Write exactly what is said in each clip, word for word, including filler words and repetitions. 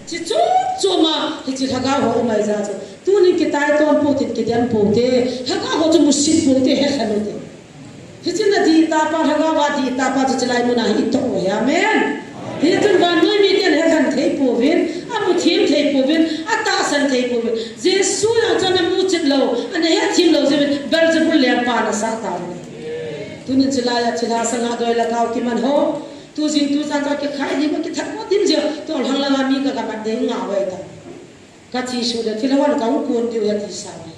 Chi chom chom a, hichi lhagao ho umai ja chu. Tunin kitai ton pou tin kidem pou te. Lhagao ho chu musit pou te, he khan u te. Hichi na di tapa, lhagao va di tapa chu chilai muna hi to u hi. Amen. Hichun vannoi miten he khan thei pouvin, amu thim thei pouvin, atahsan thei pouvin. Jesu jong chu ana mu chit lou, ana he thim lou jeh uvin, Beelzebul lengpa ana sah tauvin. Tunin chilai a chilha sanga doi le kau kiman ho. Tujing tujan ka kikhai di ko kithat ko dim jeh. Tol hang langa mi ka kamat ding nga wai ta. Ka chi su le thil hon ka hung kun diu ya ti sa wai.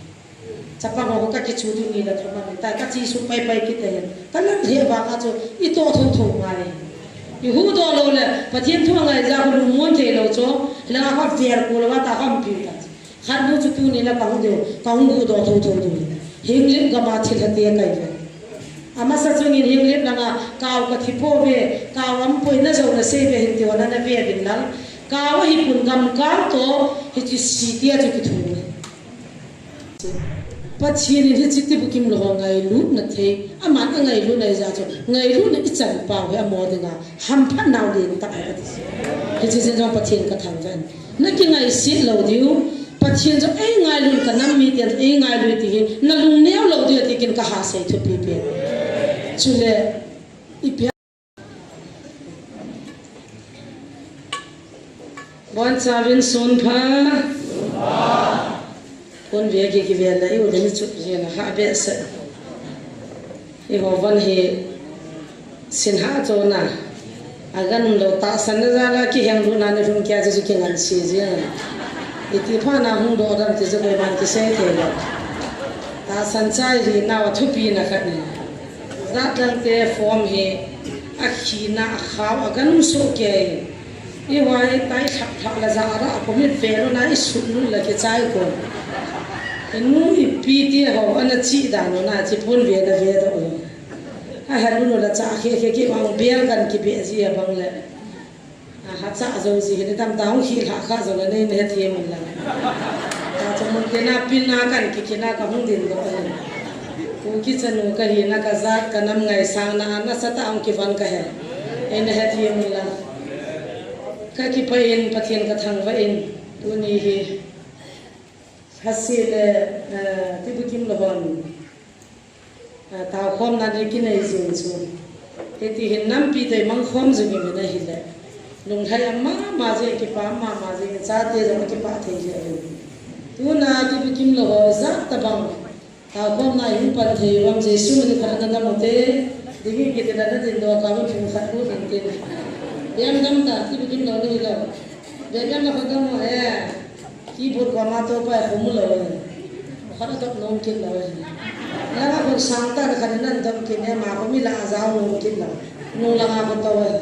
Chapang ho ka kichu diu ni la thama ni ta ka chi su pai pai kit ta yan. Ka lam he ba ka chu i to tho tho ngai. I hu do lou le Pathen thu ngai ja ko lu mon thei lou chu. La ka ver ko la ta ka pi ta. Khat nu chu tuni la ka hung diu, ka hung gu do tho tho diu. Henglep gam a thil ha te kai ve. Amasa chungin henglep langa, kau ka thi pouve, kau am poi na jo na sei ve hin ti ho na na ve vin lang. Kau hi pun gam kau to, hichi si tia chu kithu. Pathen in hichi tibukim lou ho ngailutna thei, aman angailutna ija chu, ngailutna i chan pau hi amo dinga, hamphat nau len tak hai ka ti. Hichi jin jong Pathen ka thangvah in. Na kingaiset lou diu, Pathen jong ei ngailut ka nam miten ei ngailut ti hi, na lungneo lou diu ti kin ka ha sei thupi pi. Chule, i pia. Boncha vin sun pha. Kon ve ki ki ve na i u le ni chu ve na ha be se. I ho van hi sin ha cho na. A gan lo tahsan na ja la ki heng lu na ni hung kia chu ki ngan si ji na. I ti pha na hung do dam ti chu koi man ki sei thei lo. Tahsan chai hi na wa thupi na khat ni. Jat dang te form hi a khi na a khau a gan so ke. I hoi tai thak thak la ja ra ko mi ve lo na i su lu la ki chai ko. I nu i pi ti ho ana chi da no na chi pon ve na ve da o. A ha lu no la cha khe khe ki mang bel kan ki be ji a bang le. A ha cha jo ji he tam ta hung hi la kha jo le nei ne the mun la. Ta cha mun te na pin na kan ki ki na ka hung din do a. Ku ki cha nu ka hi na ka jat ka nam ngai sang na na sa ta hung ki van ka he. Ei ne he the mun la. Ka kipah in Pathen ka thangvah in tuni hi. Hasi le, eh, tibukim lou hon. Eh, tao khom na le kinei jing chu. Hiti hin nampi te mang khom jing in na hi le. Lunglhai ama ma je kipa ama ma je cha te jong kipa thei le. Tuna tibukim lou ho ja ta bang. Tao khom na hung pan thei vang Jesu min khat na dam u te, ding in kiti na na din do ka vang phung khat u din tin. Biang dam ta, tibukim lou ni lo. Biang dam na khat dam u he. Keyboard ko ma to pa khu mu lou he. Khat na top nom kit lou he. Na na kon sang ta na khat na dam kit ne ma ko mi la a jao nom kit lou. Nu la ma ko to he.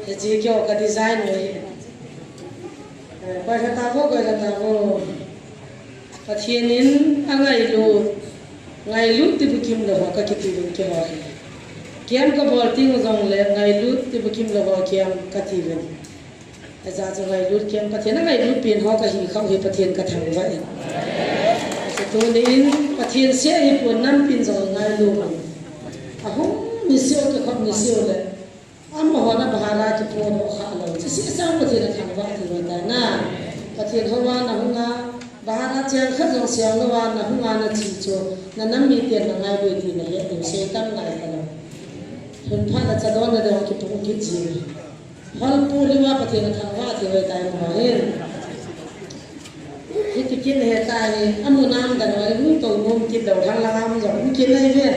He ji kyo ka design u he. Eh, koi khat ta ko, koi khat ta ko. Pathen in angailut, ngailut tibukim lou ho ka kiti vin keiho hi. Kiam ka bol ting jong le ngailut tibukim lou ho kiam ka ti vin. Aja chu ngailut kiam Pathen angailut pen ho ka hi khau hi Pathen ka thangvah in. Aja tuni in Pathen se hi pon nampi in jong ngailut. Ahung ni seo ki khop ni seo le. Amaho na bahara kipo doh kha lou. Chu seh sang Pathen a thangvah ti lou tai na. Pathen houva na hung a, bahara cheng khat jong seng lou a na hung a na chi chu, na nam miten na ngai lou ti na he tu sei tam ngai ta lou. Hun pha na cha don na dong kipo kit ji. Hol pu liu a Pathen a thangvah ti lou tai mo hin. Hiti kin he ta hi, amu nam dan wa hung to nom kit lou, thang lang am jong hung kin nei ve.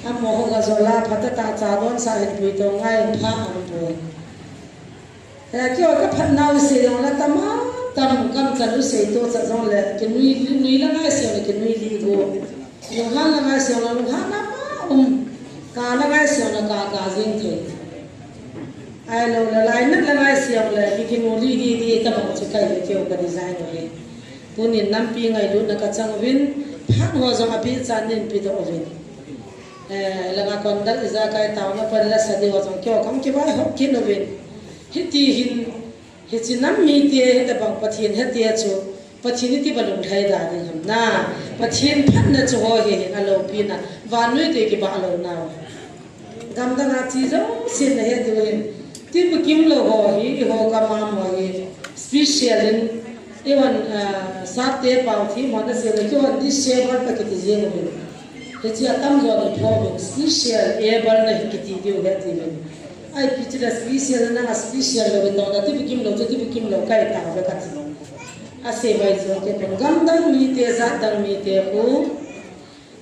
Amaho ga jola, phat ta cha don sa hin pui to ngai pha am pui. He kio ka phat nau sei jong la tam a, tam kam chan u sei to cha jong le, ki nui, nui la ngai sei le, ki nui li go. Lunghan la ngai sei la, lunghan na ma um. Ka la ngai sei la, ka, ka jing thei. Ai lo le, lainat la ngai siang le, ki kinu li di di, ta bang chu kai le keu ka design u hi. Tunin nampi ngailutna ka chang uvin, phat ho jong a bichan nin pe doh uvin. Eh, langa kon dal ijakai taona pan la sa di ho jong keu kam kivai hop kit uvin. Hiti hin, hichi nam mite, hita bang Pathen hete chu, Pathen iti va lunglhai da ding ham na. Pathen phatna chu ho hi hin a loupina. Vannoi te kibah lou nau. Gamdang a chi jousen na he diu hin. Tibukim lou ho hi, eiho gam a mo hi, special in, eiho, ah, sate pao thi mo na se le, kihon disable ka kiti jeng uvin. Hiche a tamjo ni pho uvin, special able na hi kiti diu he ti uvin. Ai, pi chila special na, special lou uvin, na tibukim lou, tibukim lou, kai ta ve ka ti. Asei vai jo ke pon gam dang mite, jat dang mite khu.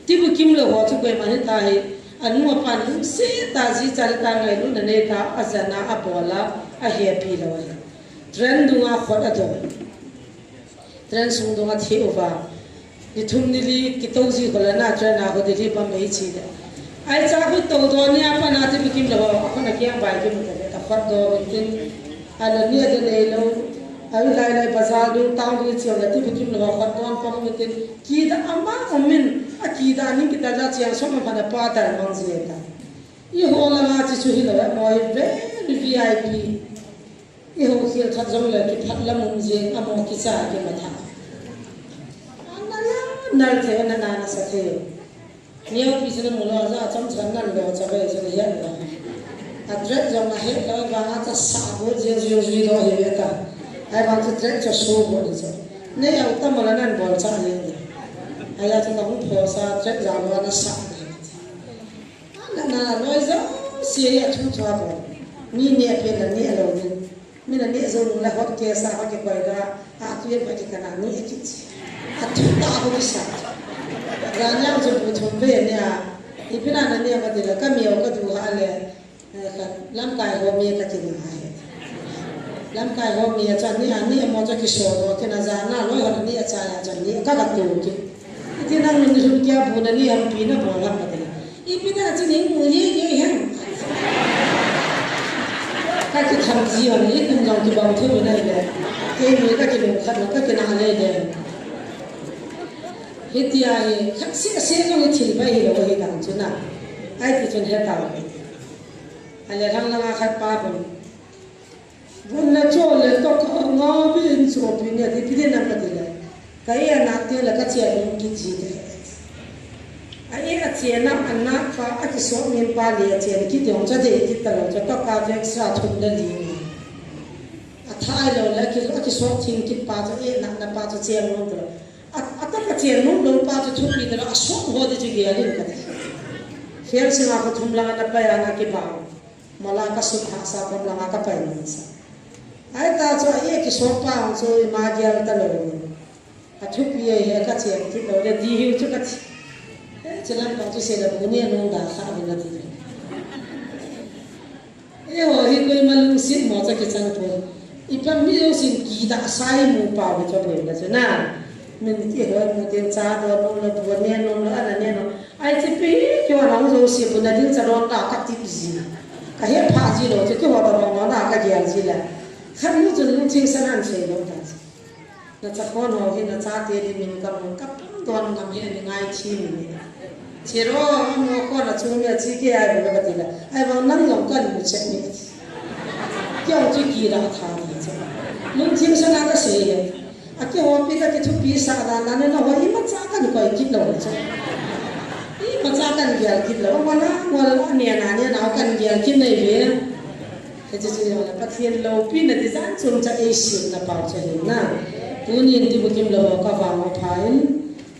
Tibukim lou ho chu koima hita hi, anu apan lungset a jicha le ta ngailutna nei ta, ajana abol a, ahepi lou ahi. Train dunga khut adong. Train sung dunga thi uva. Ni thum ni li kitou ji ho le na train a ho Delhi Bombay chi de. Ai cha khu tou do ni apan a tibukim lou ho, akhut akiang bai kimu ta le, akhut do tin. Ala ni ade nei lou. Ai lai lai bazar dung town dung chiang le tibukim lou ho, akhut don pang tin. Kida ama umin, akida ning kita ja chiang som a phana pa tar mang jeta. Eiho langa chi chu hilou, mo hi very V I P. Eiho khel khat jong le kiphat lam um jeng, amo kicha kimatha. Ana la, nal thei, ana na na sa thei. Neo pi chu na mu lou, ja chom chan nan lou, cha ve chu na hian lou. A track jong ahet lou, vang a cha sa bo jeng jui jui lou hi ve ta. Ai vang chu track chu so bo ni chu. Nei au ta mo la nan bol cha le ni. Ai a chu ka hung pho sa track ja lou na sa ni. Na, na, na, noi jo, si ya thu thua bo. Ni ne pe la ni lo ni. Mi na ni jo nu la hot ke sa hot ke koi da. A tu ye ba ki kana ni e ki. A thu ta ho ki sa. Ra nya jo bu thum ve ni a. Ipi na na ni ba ti la ka mi o ka du ha le. Eh, ka lamkai ho mi ka ti ni ha he. Lamkai ho mi a cha ni a ni mo cha ki so ro ki na ja na lo ho ni a cha ya cha ni ka ka tu ki. Iti nang ni lhun kia bu na ni ham pi na bol ham kati. Ipi na chi ni mu ye ye hen. Ka kitham ji ho ni kum jong kibang thei na le. Kei ni ka kilung khat ka kina le le. Hitia hi khat sia sia jong hi thil bai hi lo hi dang chu na. Ai ti chun he ta. Ale lhang langa khat pa hun. Vun na cho le to ka nga bin cho pi ne ti pi din na ka ti le. Ka e na ti le ka che lung ki ji de. A e a che na an na pa a ki so min pa le che ki ti hong cha de ki ta lo cha ka ka vek sa thum le li. A thai lo le ki a ki so thing ki pa cha e na na pa cha che lung to. A, a ta ka che lung lo pa cha thupi ta lo a so ho de ji ge a din ka ti. Fel sing a ko thum la na pa ya na ki ba. Mala ka sut ha sa kom langa ka pai man sa. Ai ta chu a e ki so pa hong chu i ma gel ta lo. A thupi e he ka che ti lo le di hiu chu ka ti. E, che lam pa chu se la bu ne nung da kha bu na ti. E ho hi koi ma lungsit mo cha ki chang po. I pa mi lo sin ki da sai mu pa bu cha bu na chu na. Min ki ho mu te cha do lo lo bu ne nung lo ana ne no. Ai chi pi, keiho nang jouse bu na ding cha don ta ka tip ji. Ka he pha ji lo, chu keiho ta bang na ka gel ji la. Khan nu chun nu ching san an sei lo ta. Na cha khon ho hi na chate di min ka mun ka pam don ngam he ni ngai thi mi ni. Che ro, mo ko na chu mi a chi ke ai bu ka ti la. Ai bang nang jong kan mu che ni. Keiho chu ki ra tha ni che. Nu ching san an ka sei he. A keiho pi ka kithupi sa dan dan na ho imacha kan koi kit lo chu. Imacha kan gel kit lo. Wala, wala, a ne na, ne na kan gel kit nei ve. Hiche chu jong le Pathen loupina ti jan chom cha ei sim na pau cha hin na. Tunin tibukim lou ho ka vang u pha in.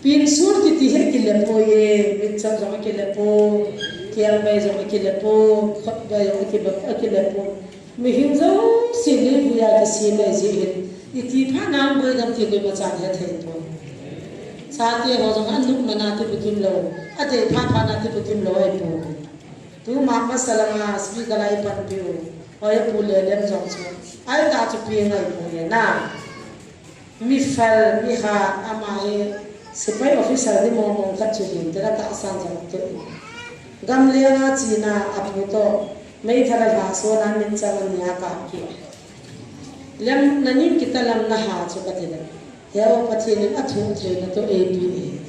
Pin sur kiti hi kile poi e, mitchap jong kile po, kiang bai jong kile po, khut bai jong kile, kile po. Mihem jouse leivuia kisem ahi jeh hin, iti phat nang boi dam ti koima chan he thei poi. Chate ho jong anop mana tibukim lou, adei phat phat na tibukim lou ahi poi. Tuma masa langa speaker a ipanpiu, hoi pu le lem jong chu, ai ta chu pi ngai poi na. Mi fal, mi ha, ama hi sepai officer ni mong mong khat chu hin, tera tahsan jong tu. Gamleng a china a pu toh, meithal a lhasona min chang a nia kap kit. Lem na nim kita lam na ha chu ka ti le. He o Pathen in a thoh theina toh eipe e.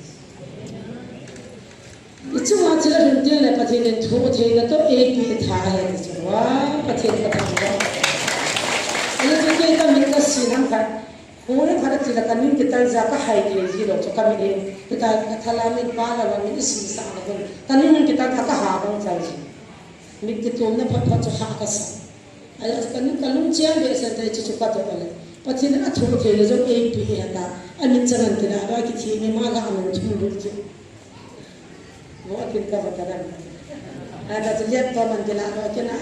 I chunga thil a lhun teng le Pathen in thoh theina toh eipe tha ahi ti chu. Wa, Pathen ka thangvah. Ani chu kei ka min ka sin ham khat. Hung ham khat a ti la ka ning kital ja ka hai thei ji lou chu ka min in. Kita ka thala min pa la wa min i sin sa na kun. Ka ning kital ka ka ha bang chal ji. Min kitum na phat phat chu ha ka sa. Ahi chu ka, ka lungchang behseh tai chu chu ka toh le. Pathen in a thu thei le jong eipe e ta. A min chang an ti la, ba kithi ni ma ga an thum bu chu. Mo a kin ka va ta dam. A ta chu liap to man ti la, mo kin a,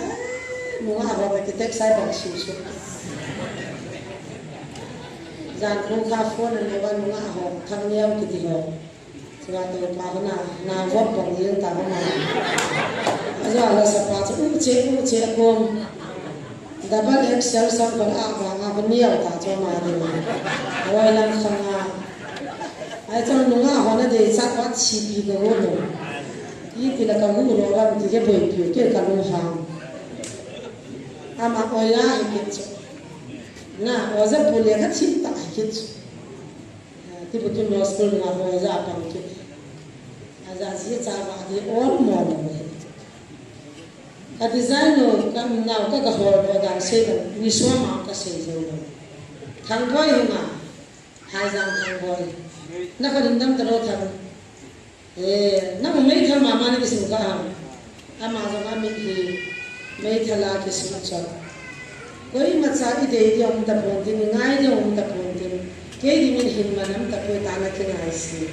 mo a ho ka ki tek sai bang su su. Jan ko kha phone an le wan mo a ho, thang niam kiti ho. Chua to pa ko na, na vop bang yeng ta ko na. Ajo ala sa pa chu u che, u che kom. Double X L sang ko a ba nga ko niau ta chu ma de. Wai lang sang a. Ai chu nunga ho na de sa pa chi pi ko ro. Iti la ka ru ro ram ti ke boi pi ke ka lu hang. Ama oya hi ke chu. Na, oja pu le ka chi ta hi ke chu. Tibukim Law School nga ho ja pang kit. Aja ji cha va di ol mo mo. Ka design lo, ka nau ka ga hol lo dan sei lo, ni so ma ka sei jo lo. Thangboi hi nga, Haijang Thangboi. Na ka ding dam ta lo thang. Eh, na Meithal mama na kisim ka ham. Ama jong a min hi Meithal a kisim chot. Koima cha i dei ding um tapon tin, i ngai ding um tapon tin. Kei dingin hin man um tapoi ta na kingaise.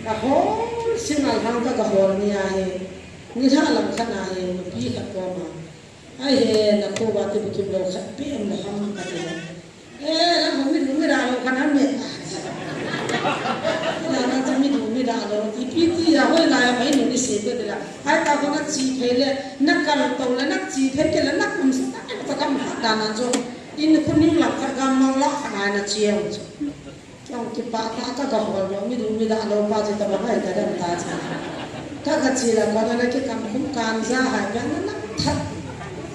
Ka hol singal hang ka ga hol ni ahi. Ni lha lang khat na hi, nupi khat koma. Ai he, na kho va Tibukim lo khat pe em na ham ka ti. Eh, na kho mi du mi da lo khat na me. Na na cha mi du mi da lo. Ipi ti ya hoi la ya mai nu ni se pe de la. Ai ta ko na chi phe le, na kal to le, na chi phe ke le, na kum sa ta, ta kam ha da na jo. In khu ning la khat ga mang la khat na na chi em jo. Kong kipah ta ka ga hol lo, mi du mi da lo pa chu ta ba hai ka dam ta cha. Ka ga chi la ko na na ki kam khum kan ja hai ka na na that.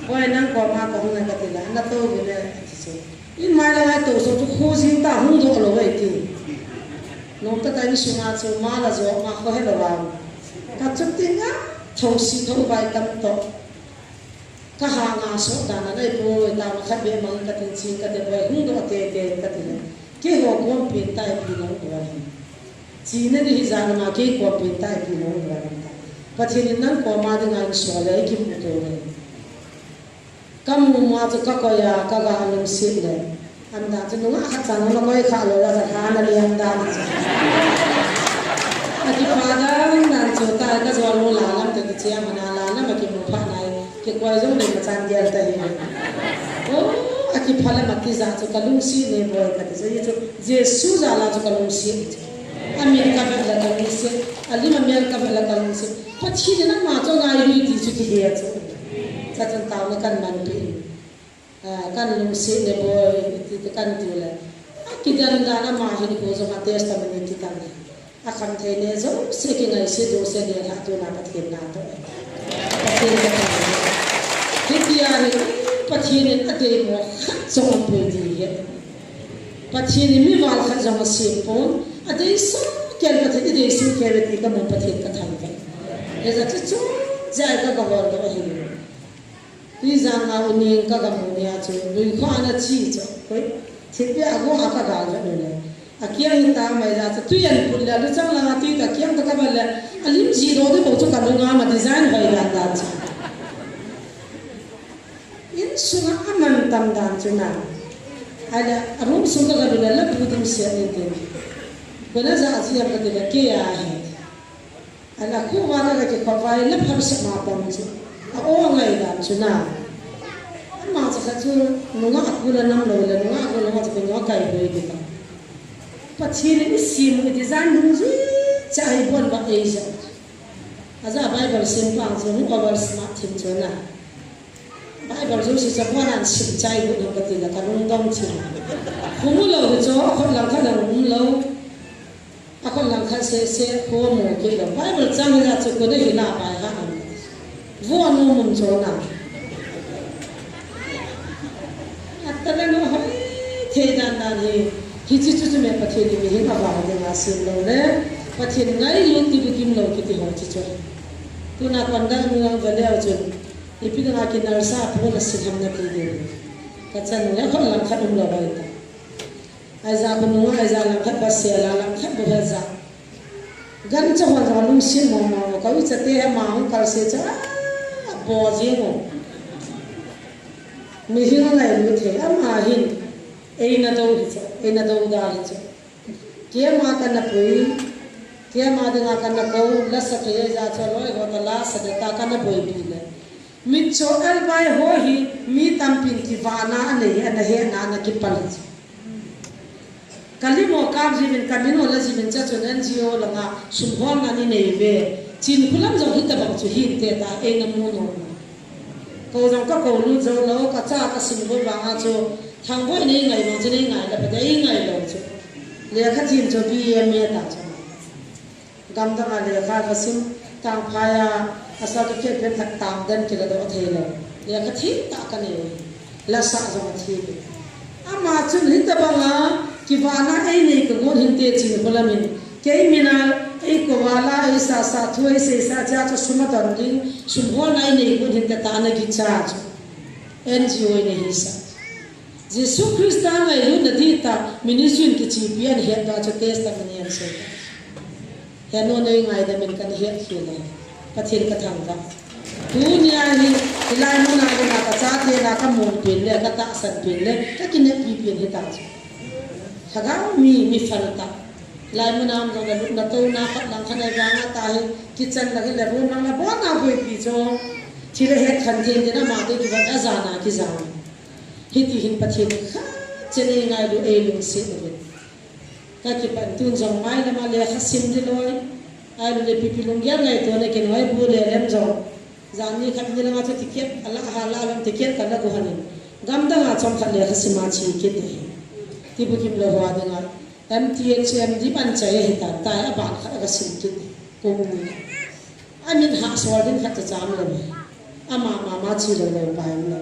Boi nang koma ko na ka ti la, na to bu le ti chu. In mai la ngai to so chu khu jing ta hung do lo wei ti. Nom ta ta ni sunga chu ma la jo ma ko he lo wa. Ka chu ti nga thong si thong bai tam to. Ka hanga so dan a nai poi, ta ma khat be mang ka tin chin ka te boi hung do te te ka ti le. Keiho kom pen tai pi nong boi. Chi na ni hi jan ma kei kom pen tai pi nong boi ta. Pathen in nang koma dinga in so le ki mu to le. Ka mu ma chu ka koi a, ka ga lungset le. An dan chu nunga khat chan na koi kha lo la, cha kha na liam dan chu. A kipa dan dan chu ta ka jo lo la lam te ti che a mana la lam a ki mu pha nai. Ki koi jong le ma chan gel ta hi. Oh, a kipa la ma ti ja chu ka lungset ne boi ka ti chu, i chu Jesu ja la chu ka lungset. A min ka vet la ka lungset. A lim a mel ka vet la ka lungset. Pathen in ama chu ngai lui ti chu ti he chu. Cha chan tau na kan man pi. Ah, kan lungset ne boi, ti, ti kan ti le. A kidan dan ama hin ko jong a testimony ti kan. A kham thei ne jong se ki ngai se do se ne la tu na Pathen na to. Pathen ka ta. Hitia hi Pathen in a dei mo khat jong a pui di he. Pathen in mi val khat jong a se pon. A dei so kel Pathen, i dei so kel ti ka mo Pathen ka thang ka. E ja chu chu ja ka ga hol do hi. Tui jang a u ning ka ga mu nia chu, lui kho ana chi chu, koi, thipia a go a ka gal ve le. A kiang in ta mai ja chu, tui an put le, lu chang langa tui ta kiang ta ka ba le, a lim ji do de bo chu ka lunga ma design hoi dan dan chu. In sunga a man tam dan chu na. A le, a room sung ka ga lu le, la pu ding sia ni tin. Ko na ja ji a ka ti le, ke a he. Ala khu va ka ki khovai la phar sa ma pam chu. A o ngai dan chu na. Ama cha kha chu nunga a kula nam lo le nunga a kula ma cha nunga kai boi ti ka. Pathen in i sim i design hung jui cha i bon ba ei ja. A ja Bible sim pang chu hung over smart thim chu na. Bible jouse cha bon an sim chai bu no ka ti la ka lungdong thim. Hung lo chu khot lang kha lang um lo. A kon lang khat se se ko mo ke lo. Bible chang hi la chu ko de hi la pai ha am. Vo anu mun cho na. Atala no hoi the dan dan hi. Hi chi chu chu me Pathen ni mi hin a va de ma sin lo le. Pathen ngai lut ti bu kim lo ki ti ho chi chu. Tu na kon da mu ang va le chu. Ipi da ki nar sa pu na si ham na ki de. Ka chan ne kon lang khat um lo bai ta. Aija khonunga, aija langkhat ba sela, langkhat ba heja. Gancha hon jong lungset mong mong, ka uicha te ama hung kalse cha, a, bo jeng o. Mihing angailut thei, ama hin eina do hi chu, eina do da hi chu. Keima kana pui, keima dinga kana kou, lasa thei ja chu loi ho ta lasa de ta kana boipi le. Mitcho albai ho hi mi tampin kivana anei, ana hena, ana kipal chu. Kalimo kap jiuvin, kamin ola jiuvin, chachun N G O langa sum holna ni nei ve. Chinkholam jong hitabang chu hinte ta, eina mu nom. Kou jong kakou lut jou lou, kacha kasim lou vanga chu, Thangboi nei ngai vang chu nei ngai la, pate ei ngai lou chu. Lekha thim chu B A M A ta chu. Gamdanga lekha kasim, tangphai a, asa ka kep pen tak tang den kila doh thei lou. Lekha thim ta kanei. Lasa jong athi. Ama chun hitabanga kivana ei nei kagon hinte Chinkholam in. Kei mina ei kou a la ei sasa thu ei seisa cha chu sum adon ding, sum holna ei nei gon hinte ta ana kicha chu. N G O in ahi sa. Jesu Christa ngailutna dihtah ministry in kichepi ahin het da chu testimony ahin sei. Henu nei ngaidam in kana het khel e. Pathen kathangvah. Tunia hi, hilai muna dinga kachate na kamun pen le, katahsan pen le, kakineppi pen hita chu. Lhagao mi, mi phaltah. Hilai muna um jong le lupna touna khat lang khat nei vanga tahi, kitchen lang hile room lang la bon a boipi chu. Thil ahet khen thei ding ama te kivat a jana kijana. Hiti hin Pathen khat chen eingailu eilungset uvin. Kakipah in tun jong mailama lekha sim ding loi. Ahilou le pipi lunggel ngaito na kinoi bu le lem jong. Jan ni khat ni langa chu ticket ala ha la lam ticket kana gu hanin. Gamdanga chomkhat lekha sima che kit e. Tibukim lou ho dinga. M T H M dip an chai ahitan tai aban khat aga sim kit e. Kum ni. Amin hahsol ding khat cha cham lou. Ama mama che lou lou pai lou.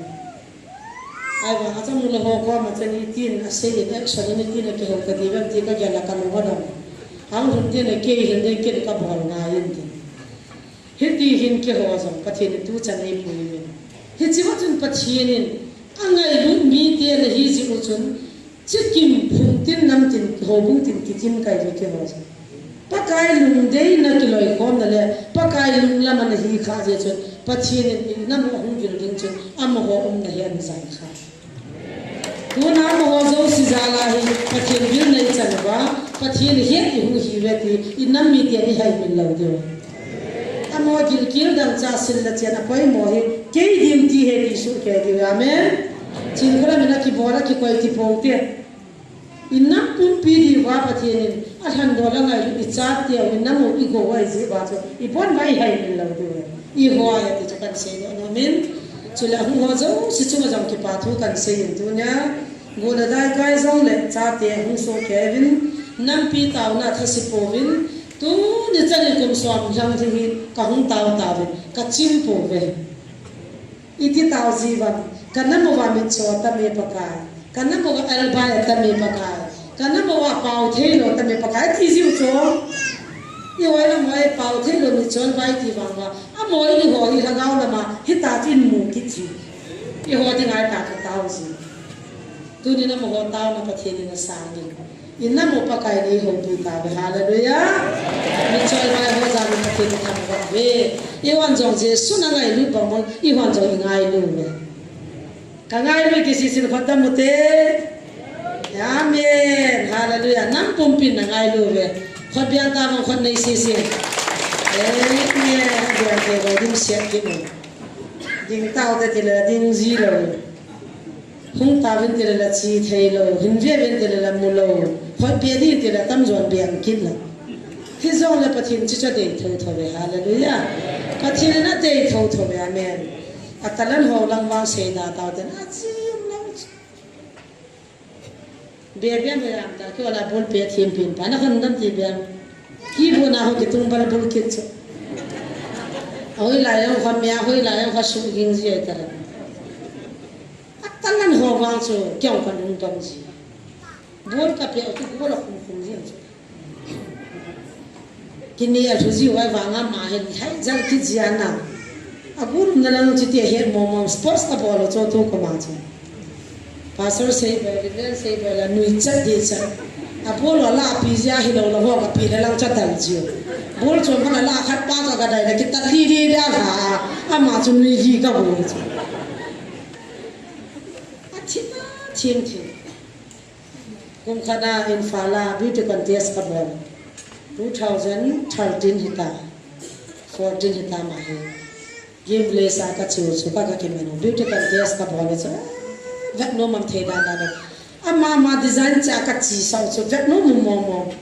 Ahivang a chang lou ho koma chang nitin asei in action nitin akihou kadiu vem ti kagel a kalung adong. Ahung lhun tin akei hin ding kin kabol ngai in tin. Hiti hin keiho jong Pathen in tuchan eipui uvin. Hiche va chun Pathen in angailut mite ana hi jeh u chun Chikim phung tin, nam tin, houbung tin kikim kai ve keiho jong. Pakai lungdeina kiloikhomna le Pakai lunglam ana hi kha jeh chun Pathen in inam u ahung vil ding chun amaho umna hi ana jai kha. Tuna amaho jouse jal a hi Pathen vilna ichan uva, Pathen het ihung hi uve ti inam miten ihaimil lou diu. Amaho gilkel dangchah sil le chen apoimo hi kei duty ahi ti suhkei diu. Amen. Chinkholam in akibol akikoi ti pou te. Inam pumpi diuva Pathen in alhandol angailut ichateu inam u igou u ahijeh uva chu ibon uva ihaimil lou diu. Ihoi ati chu kahin seidoh nom in. Chule ahung ho jouse chunga jong kipa thu kahin sei in tunia. Gu le dai kai jong le chate hung sohkei uvin. Nampi taona thase pouvin. Tuni chan in kum som lhang ding hi kahung tao tauvin. Kachim pouve. Iti tao jiuvem, kanam uva mitcho atame Pakai, kanam uva albai atame Pakai, kanam uva pao theilou atame Pakai, ati jiu chu. Ihoi lam hoi pao theilou mitcho albai ti vang uva, amaho iho hi lhagao lama, hita chu imu kit ji. Iho dinga hita chu tao ji. Tunin amaho taona Pathen in asang in. Inam u Pakai in eihoupi tauve. Hallelujah. Mitcho albai ho jal in Pathen in thangvah uve. Eihon jong Jesun angailut bang bang, eihon jong ingailu uve. Kangailu kisisin khut dam u te. Amen. Hallelujah. Nam pumpin nangailu uve. Khut biang tavang khut nei sisin. Amen. Biang te lo ding siat kit u. Ding tau te tile ding ji lou. Hung tauvin tile la che theilou, hin veuvin tile la mulou, khut bia ding tile tamjon bia kit lou. Hijongle Pathen chu chu adei thotho ve, hallelujah. Pathen in adei thotho ve, amen. Atalan ho lang vang seida tau ten, achim lou. Bia bia bia am ta, kei la bol pe thim pin pa, na khon dam ti bia. Ki bu na ho kitung bal bul kit chu. Ahoi la yang kha mia, ahoi la yang kha su ging ji ai ta la. Atalan ho vang chu, kei ka lungdong ji. Bol ka pe chu bol a khum khum ji chu. Kini a thu ji wai vang ama hin, hai jal ki ji ana. Agulna lang chu ti het mo mo, sports ka bol chu tu ko ma chu. Pastor sei bel, Reverend sei bel, la nui chat di chat. Apollo la pi jia hilou la ho ka pi la lang chat dal jiu. Bol chom kha la khat pa ka ga dai la ki ta li li la ha. Ama chu nui li ka bol chu. Thim thim. Kum khat a Imphal a beauty contest kabol. Two thousand thirteen hita, fourteen hita ma hi. Game village a kache u chu ka, kakiman u. Beauty contest kabol u chu. Vet nom am thei dan dan u. Ama ama design cha kache sau chu. Vet nom nom mo mo.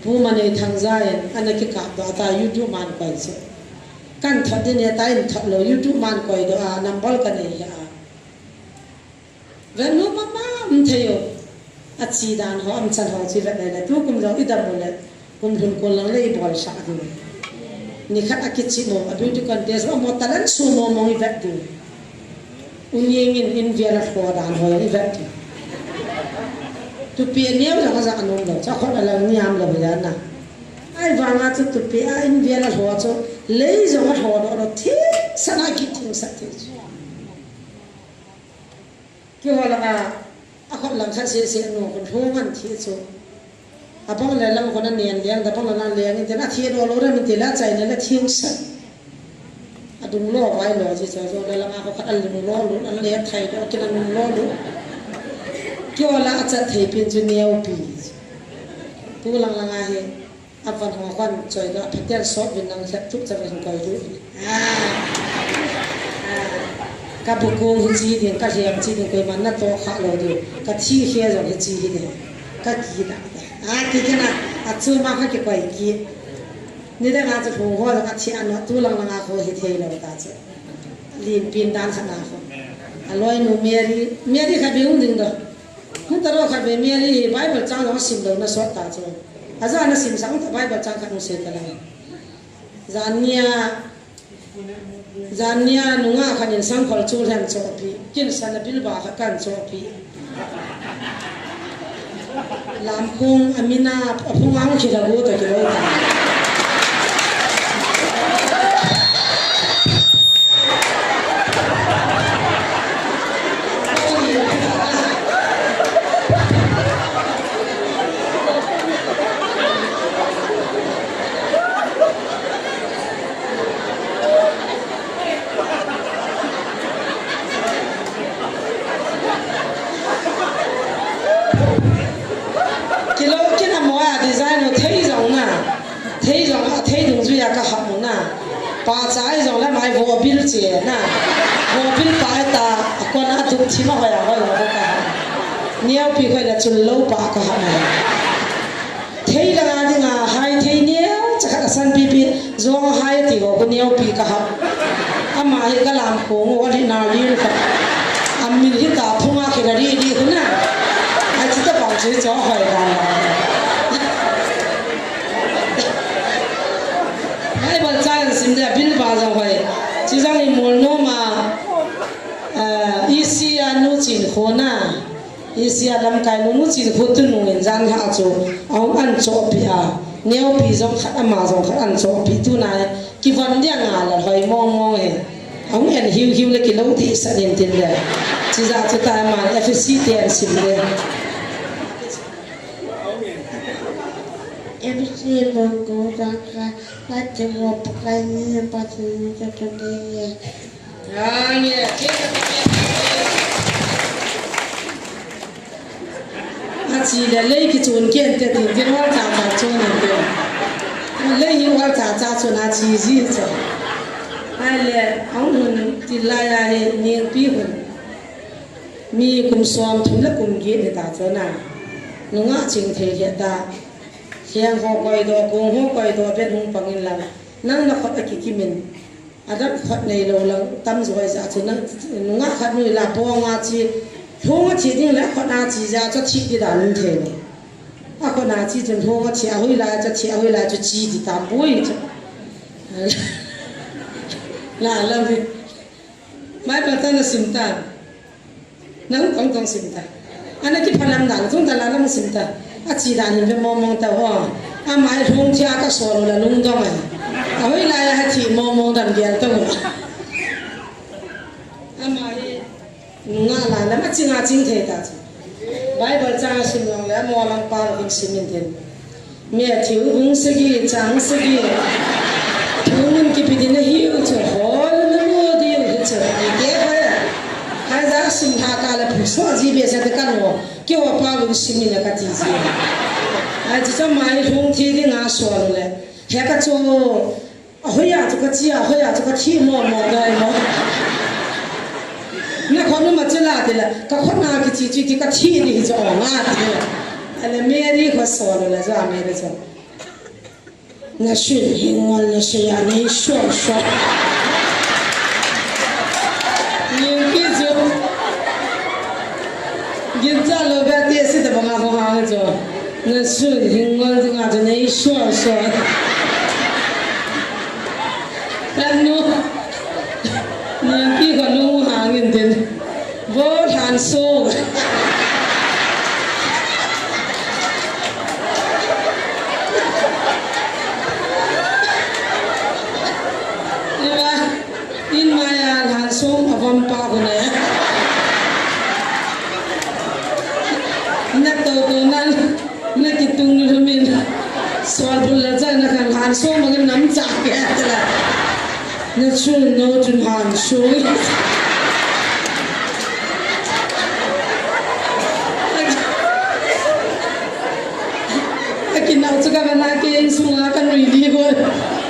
Pu Manei Thangja in ana kikap doh ta YouTube man koi chu. Kan thot din e ta in thot lou YouTube man koi doh a number kanei hi a. Vet nom mama um thei u. Ache dan ho, um chan ho chu vet le le. Tukum jong idam u le. Kum lhun kon lang le ibol sah diu. Nikhat a kichim u, a beauty contest u, amaho talent sum mong mong ivet diu. U Niang in, in vel a lho dan ho ivet diu. Tupi aneo jong aja nom lou. Cha khot a lang niam lou ya na. Ahivanga chu tupi a in vel a lho chu. Lei jong a lho doh lou. Thingsan a kithingsan thei chu. Keiho langa, akhut lang khat seh seh nu khun lhung an thi chu. Abang le lang khun anen leng, abang le lang leng, inte na thi do lo ra min ti la chai na la thing sa. Adung lo vai lo ji cha jo la langa khut khat alung lo lo, an le thai do kin alung lo lo. Keiho la achat thei pin chu Neo pi. Tu lang langa hi. Avan ho khan choi la, phaten sot vin nang lhep thup cha vin koi du. Ah. Ah. Ka bu kong hi chi ding, ka hiam chi ding, koiman na to kha lo du. Ka thi khe jong hi chi hi ding. Ka ki da. Ah, ti kena, achu ma kha kikoi ki. Nidang a chu hung ho jong athi ano, tu lang lang a ho hi thei lo ta chu. Lin pin dan kha na ho. Aloi nu Mary, Mary kha bi hung ding do. Hung ta ro kha be Mary hi Bible chang jong sim lo na sot ta chu. Aja na sim sang ta Bible chang khat hung sei ta lang. Jan nia, jan nia nungah khat in sangkhol chu lhem chohpi, kin sana bilba khat kan chohpi. Lamkhung amina aphung ang khila gu ta kilo ta. Kilo kin amo a design u thei jong na. Thei jong a, thei dungjuia ka hap u na. Pahcha jong le mai vobil che na. Vobil pah ta, a kon a duk thim a hoi a hoi a ka hap. Neopi khoi le chul lo pah ka hap na. Thei langa dinga hai thei neo, cha khat a san pipi, jong hai ti ho, ko neopi ka hap. Ama hi ka lam khong u, ali na lil ka. Amin hi ta phunga khila ri ri huna. Ai chi ta pang chi cho hoi dan la. Bible chang sim de, Bible jong hoi. Chi jong i mol nom a, ah, isi a nu chin khona. Isi a lamkai nu, nu chin khu tunu in jan lha chu, ahung an chohpi a. Neopi jong khat, ama jong khat an chohpi tuna. Kivon dia nga la hoi mong mong e. Ahung en hiu hiu le kilo ti sa din tin le. Chi ja chu ta ma F C te an sim le. F C lo ko jang kha, pa te mo pa kai ni pa te ni ka to de ye. Achi le lei kichun ken te tin tin wal cha cha chun in te. Lei hi wal cha cha chun achi ji cha. Ai le, ahung hun ti lai a hi ning pi hun. Mi kum som thum le kum get ni ta chun a. Nungah ching thei le ta. Hiang ho koi do, kung ho koi do, ben hung pang in lang. Nang na khot a kikim in. Adam khot nei lo lang tam joi ja chu nang, nungah khat nui la bong a chi, lhung a thi ding le khot a chi ja chu thi di dan um thei lo. A khot a chi chun lhung a thi a hui lai chu thi a hui lai chu chi di tam boi chu. La la mi. Mai pa ta na sim ta. Nang tong tong sim ta. Ana kiphalam dan, tung ta la lam sim ta. Achi dan hin ve mong mong ta ho. Amai lhung thia ka sol la lung dong ai. Ahoi lai a thi mong mong dan gel ta ho. Amai nunga la lam achi nga ching thei ta chu. Bible chang sim long le mo lang pa kin sim in tin. Matthew bung sagi, chang sagi. Thu mun kipi ding ahi u chu, hol na mu ding u hi chu. Ite koi a. Hai ja sim lha ka la phu So ji behseh te kan o. Keiho pa vin sim in a kati ji. Ai, chuche mai lhung thi ding a sol le. He kachu. Ahoi a chu kache a, ahoi a chu kathi mo mo dai mo. Nakhut nu ma chu la ti le. Kakhut na kiche chu ti kathi di hi chu o nga ti. Ale Mary kho sol le chu a Mary chu. Nasun hin ngol nasei a nei suang suang. Ningki chu. Gincha lo ba ti si ta banga ho hang chu. Nasun hin ngol dinga chu nei suang suang. Kanu. Ningki kanu hang in din. Bo lhan so. Iba, in maya lhan so avom pa ko ne. Na to to nan. Nakitung lumin. Sol bul la cha na kan han so ma nam cha ke la. Nasun no chun han so. Akinau chu ka na ke in sunga ka nui di ko.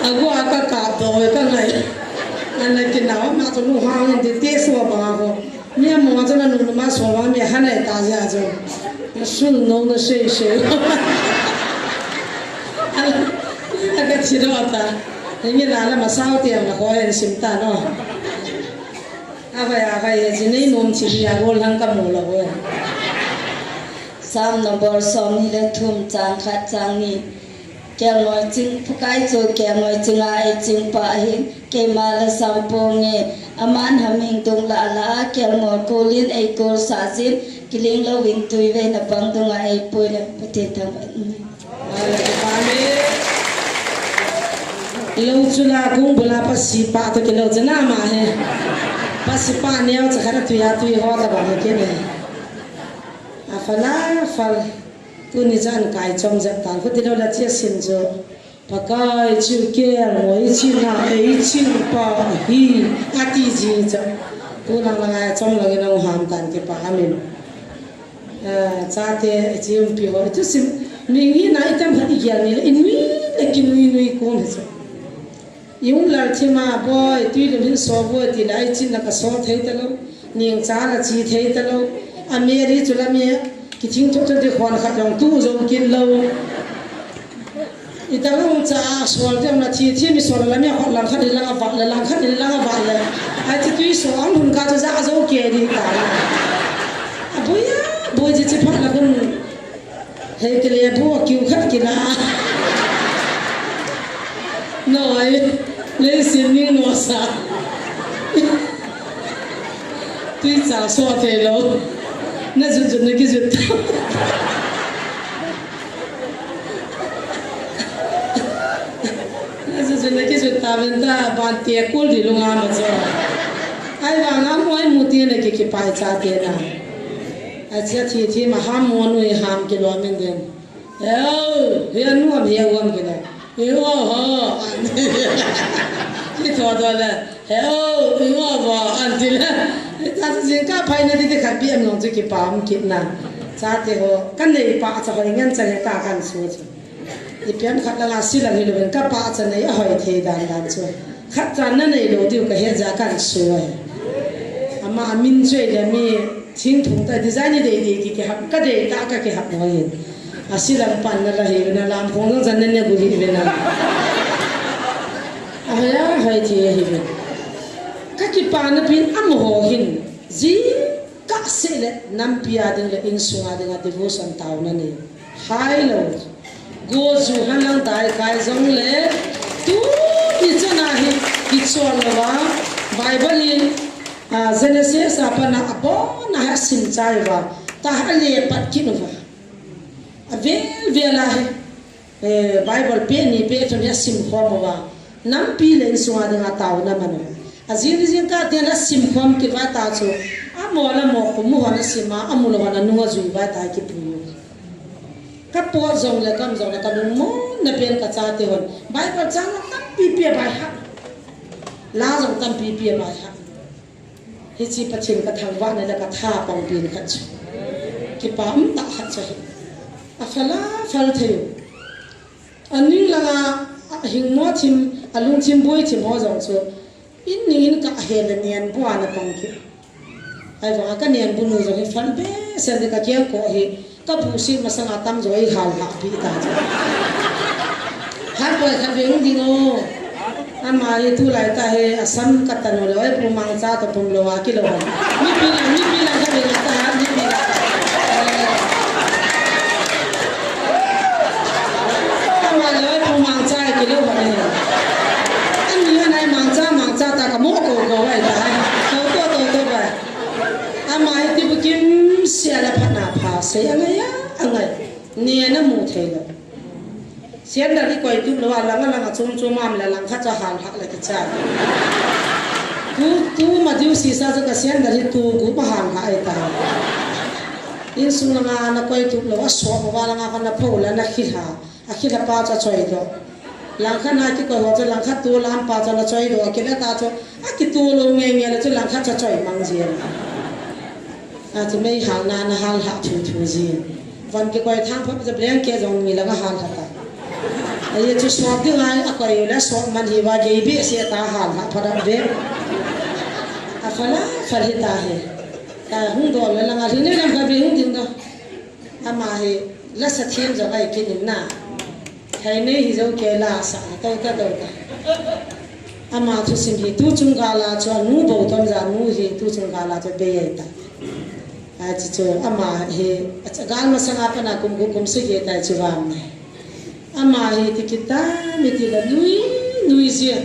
Agu aka ka to ka ngai. Ana kinau ma chu nu hang in te so ba ko. Mi a mo chu nanu numa so ma mi a hanai ta ja chu. Nasun no nasei sei. Ala, ala ka chi ro ta. Hingi la la ma sao ti ang la ko en sim ta no. Avai, avai, e chi nei nom chi mi a gol hang ka mo la ko. Psalm number som ni le thum chang khat chang ni. Kelngoi ching, Pakai chu kelngoi chinga eiching pa ahin, keima la sam ponge, aman hamhing dung la la, kelngoi kulin eikul sah jin, kiling louvin tuivei na pang dunga eipui le, Pathen thangvah in. Lo chula kung bula pasipa to kilo chana ma he. Pasipa neo cha khara tuya tui ho ta ba he ke ne. Afala, afal. Tuni chan kai chom jep tan, khuti lo la chia sim chu. Pakai chu kelngoi china eiching pa hi, ati ji cha. Tulang la ngai chom lang in ahung ham tan kipa amin. Eh, chate, chi umpi ho. Chu sim, mi ngi na itam khat igel ni le, inui le kinui nui kom hi chu. I hung lal thim a, boi, tui lim hin so boi, ti le, ai chin la ka so thei ta lo, ning cha la chi thei ta lo. A Mary chu la mi, kithing thot thot di khon khat jong tu jong kin lo. I ta hung cha a sol jong la thi, thi mi sol la mi a khot lang khat ni lang a vat le, lang khat ni lang a vat le. Ai ti tui so ang hun ka chu ja jo ke di ta. A boi a, boi ji chi phat la kun. Hei kile bu kiu khat kila. Noi, le sin ning no sa. Tui cha so thei lo. Na jut jut na kijut. Na jut jut na kijut ta ven ta ban te kul di lunga ma jo. Ai vang a moi mu ti na ki kipai cha te na. Achia thi thi ma ham mo nui ham kilo min den. Heu, he nuam he uam kina. He o ho. Ki tho tho le. Heu, he o ho. An ti le. Ta jing ka phai na ti ti khat pi am long chu kipam kit na. Cha te ho. Kan nei pa cha ho ngan cha he ta kan su chu. I pian khat la la si la hi lo ben ka pa cha nei a hoi thei dan dan chu. Khat cha na nei lo diu ka he ja kan su ai. Ama min chei le mi Thingphung ta design ni dei dei ki, kihap, ka dei ta ka kihap mo hin. A silang pan na la hi na lam khong jong jan na ne gu hi ve na. A hoi a hoi thi hi ve. Ka kipa na pin amaho hin. Ji ka se le nampi a ding le insung a ding a devotion tao na ni. Hai lo. Go ju han lang dai kai jong le. Tu ni chana hi kichol lo va. Bible in Ah, Genesis a pat a abon a hi asim chai uva. Tah a le pat kit uva. Avel vel a hi, eh, Bible page ni page thum hi asim khom uva. Nampi le insung a ding a taona man uva. Ajing jing kah a asim khom kit uva ta chu. Amo le amo khu mu hon asim a, amu lou hon anung ajui uva ta kipui uva. Ka pot jong le kam jong le ka lungmon na pen ka chate hon. Bible chang tampi pi a by heart. La jong tampi pi a by heart. Hiche Pathen ka thangvahna le ka tha pangpen khat chu. Kipa umtah khat chu ahi. Aphal a phal thei u. Aning langa, ahingmo thim, alungthim boi thim ho jong chu. In ning in ka he le nenbu a na pang kit. Ahivanga ka nenbu nu jong hi phal behseh in ka kengkoh hi. Ka buhsit masanga tamjo ei halhah pi ta chu. Halkoi khat ve hung ding o. Ama hi tulai tah hi asam ka tan u leh, oi, pu Mangcha toh pum lou a kilou hon. Mipi lang, mipi lang khat ve lang tah, mipi lang. Eh. Ama leh, oi, pu Mangcha kilou hon e. Ani hon ai Mangcha, Mangcha ta ka mo ko ko ai ta. Tou tou tou tou ba. Ama hi tibukim sia la phatna pha sei angai a, angai. Nena mu thei lou. Sandal i koi tup lou a, lang a lang a chom chom a um le langkhat chu halhah le kichai. Tu, tu ma diu sisa chu ka sandal hi tu gup a halhah ahi ta. Insung langa na koi tup lou a, sop uva langa kona pho le na khilha. Akhilha pa chu achoi doh. Langkhat na kikoi ho chu langkhat tu lam pa chu na choi doh. Akile ta chu akitu lou nge nge le chu langkhat chu achoi mang jin. Achu mei halna na halhah thu thu jin. Van kikoi thang phat chu blanket jong ni langa halhah ta. Ahi chu sop ding a, akoi le sop man hi va gei behseh ta halhah phat a be. Aphal a phal hi ta hi. Ka hung doh le langa hi ni lam ka be hung ding doh. Ama hi lasa thim jong ahi kit in na. Thainei hi jo kei la sa tou ta tou ta. Ama thusim hi tuchung gal a chu anu bou ton ja nu hi tuchung gal a chu bei ahi ta. Ahi chu chu ama hi agal masang a pat a kum gup kum sagi ahi ta chu vam nai. Ama hi ti kit a, mi ti la nui, nui jia.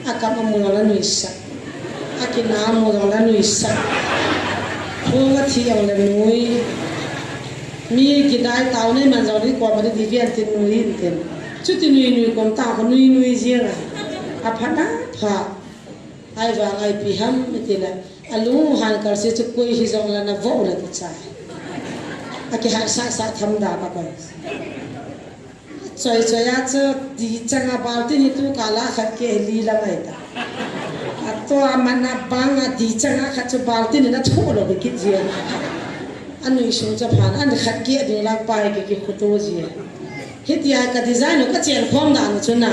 Akam amu jong la nuisat. Akina amu jong la nuisat. Khong athi jong la nui. Mi kidai tao nei man jong ni kom a di di vian tin nui in tin. Chuti nui nui kom ta ko nui nui jia nga. Aphat na pha. Ahivang ipi ham mi ti la. Alung han kal se chu koi hi jong la na vo la ti chai. Akihat sa sa tham da pa koi. Choi choi a chu di chang a baltin hi tu kal a khat ke li la ngai ta. Ato a man a bang a di chang a khat chu baltin na thu lou kit jia. Anui sung chu phan an khat ke ding lang pa hi ki khutu jia. Hitia ka design u ka chen khom dan u chu na.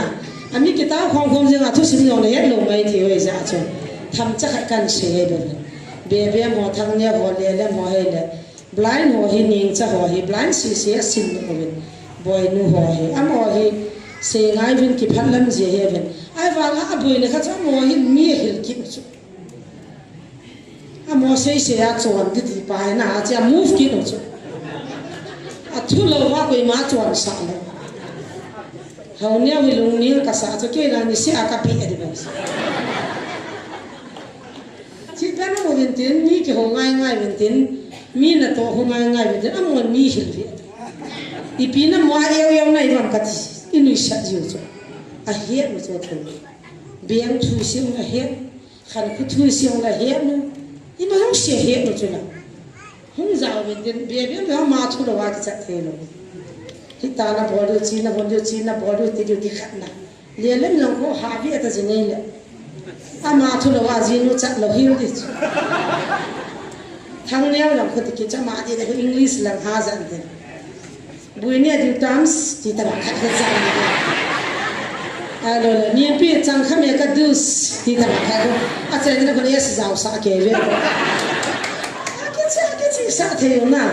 Ami kitao khom khom jing a thusim jong le het lou mai thei u ahi jeh chu. Themcha khat kan sei ahi bou. Be be mo thang ne ho le le mo he le. Blind ho hi ningcha ho hi blind sisi a sim uvin. Boinu ho hi. Amaho hi sei ngai uvin kiphat lam jia hi uvin. Ahivang a boina khat chu amaho hi mi ahil kit u chu. Amaho sei sei a chon ti ti pa hi na a chia move kit u chu. Athu lou va koima chon sah lou. Hao neo hi lungning ka sa chu kei la ni se a ka pi a di bang. Thil pen a mu vin tin, mi kihou ngai ngai vin tin, mi natoh hou ngai ngai vin tin, amaho mi hil ve. Ipi na mo a eu eu na i vam ka ti, i nuisat jiu chu. Ahet u chu thil. Beng thu siu na het, khankhu thu siu na het nu. Ima jong sia het nu chu na. Hung jao vin tin, be be be ma thu lou a kichat thei lou. Hita na bol diu, chi na bol diu, chi na bol diu, ti diu ti khat na. Lelem lang ko ha vi ata jing ei le. Ama thu lou a jinu chat lou hil di chu. Thang neo lang ko ti kicha ma di le ko English lang ha jan de. Bui ne diu tams ti ta ba khat khat jan de. Alo le ni pi chang kha me ka dus ti ta ba khat ko. A chen de ko yes jao sa ke ve ko. Kicha kichi sa thei na.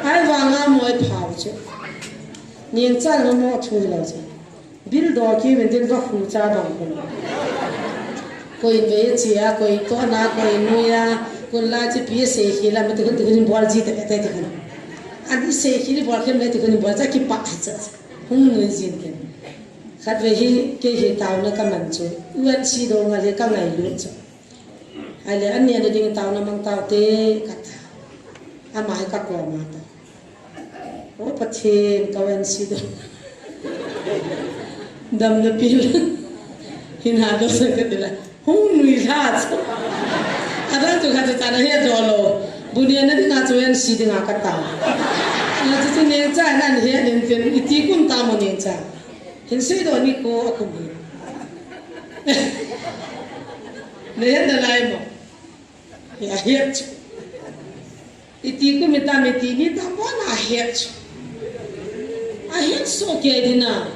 Ahivang a moi phao chu. Ning cha lo mo thu lou chu. Bil do ki min tin va khu cha bang khun. Koi in ve chia, koi to na, koi nuia, kun la chi pi sei khi la, mi ti khun ti khun bol ji te te ti khun. An i sei khi ni bol khem le ti khun bol cha ki pa cha. Hung nui jin ken. Khat ve hi ke hi tao na ka man chu. U N C do nga le ka ngai lu chu. Ai le an ni an ding tao na mang tao te ka ta. Ama hi ka ko ma ta. O Pathen, ka U N C do. Damna pil. Hin ha do sa ka ti la. Hung nui la chu. Adang chu khat chu ta na he do lou. Bu ni na ding a chu U N C ding a ka ta. Na chu chu neng cha nan he nen pen iti kun ta mo neng cha. Hin sei do ni ko a kum hi. Na he na lai mo. Ahet chu. Iti kum itam iti ni tam pon ahet chu. Ahet soh kei ding a.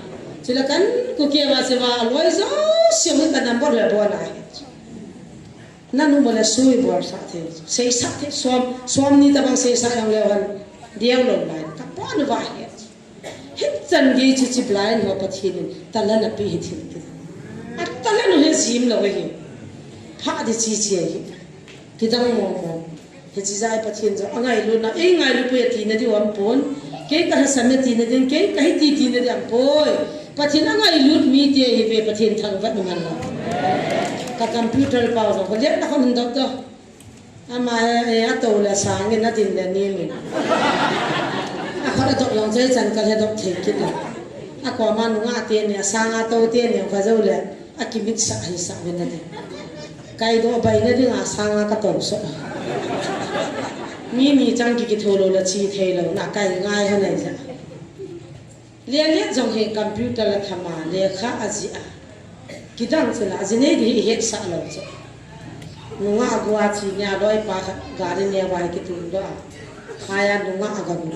Chule kan ku kei va se va aloi jouse mun ka number le pon ahet chu. Nanu mo le sui bol sah thei. Seisah thei som, som ni tabang seisah jong leu hen. Deu lou lai. Ka pon va ahet chu. Hichan gei chu chi blind ho Pathen in talent ape hi thil kiti. A talent u hi jim lou ahi. Pha di chi chi ahi. Kidang mo mo. Hichi jeh a Pathen jong angailutna, eingailut poi ati na diu aum pon. Kei ka lhasam e ati na ding, kei kahi ti ti na diu aum poi. Pathen angailut mite hi ve Pathen thangvah u man la. Ka computer pau jong, ko let na ko hin dok dok. Ama, eh, eh, ato le sang in, adin le nim in. Akhut adok jong chai chan ka he dok thei kit la. Akoma nungah teni, asanga to teni, ka jou le. Akimit sah hi sah ve na ding. Kai doh bai na ding a sanga ka to so. Mi ni chang ki kitho lou la chi thei lou, na kai ngai ha nai ja. Lian lian jong hi computer la thama, lekha a jih a. Kidang chu la, a ji nei di hi het sah lou chu. Nungah a gua chi nia loi pa khat gari ne vai kitung doh a. Khaya nungah a ga gu.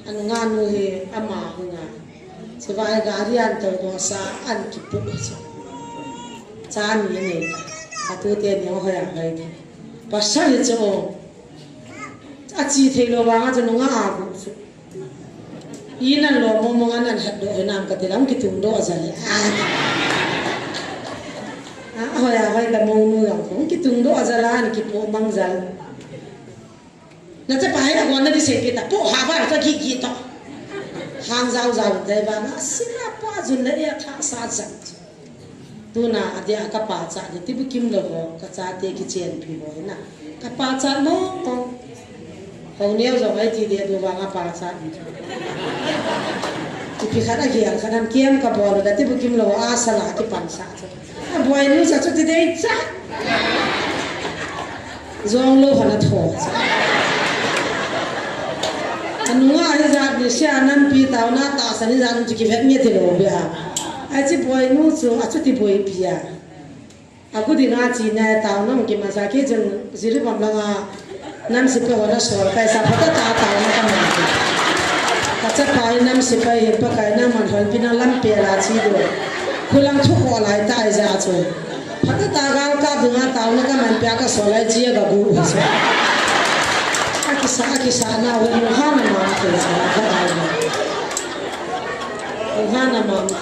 A nungah nu hi ama hunga. Chu vai gari an to doh sa an kipu chu. Cha ni nei. Ka tu te ni ho ya vai di. Pasal chu. A chi thei lou vanga chu nungah a gu chu. Inan lo mo mo ngan an hat doh hinam ka ti lam kitung doh a jal e. Ah. Ah, hoi a hoi ka mo nu yang kong kitung doh a jal an kipo mang jal. Na chapa hi a gon na di sei kita po ha ba ka ki ki to. Hang jao jao dai ba na sina pa jun na e tha sa jang. Tuna adia ka pachat ni tibukim lou ho, ka chate kichenpi ho hina. Ka pachat mong mong. Ho neo jong ai ti de du vang a pachat ni. Ipi khat a gel khat ham kiam ka bol da tibukim lou a sala kipan sa chu. A boinu sa chu ti dei cha. Jong lou hana tho. Anunga hi jat ni sia nampi tauna tahsan hi jat ni chu kivet nge ti lou bia. Ai chi boinu chu a chu ti boipi a. A gu dinga chi ne tauna ki masa ki jun Jiribam langa nam sipai hona sol kai sa phata ta tauna ka man. Ka chapa hi nam sipai hin Pakai na man hon pi na lampi a la chi do. Khulang thu kho lai ta ai ja chu. Phata ta gal ka dinga tauna ka man pia ka solai jia ka gu. A kisa, a kisa na we mu ha na ma ke sa ka ai na. Mu ha na ma ke.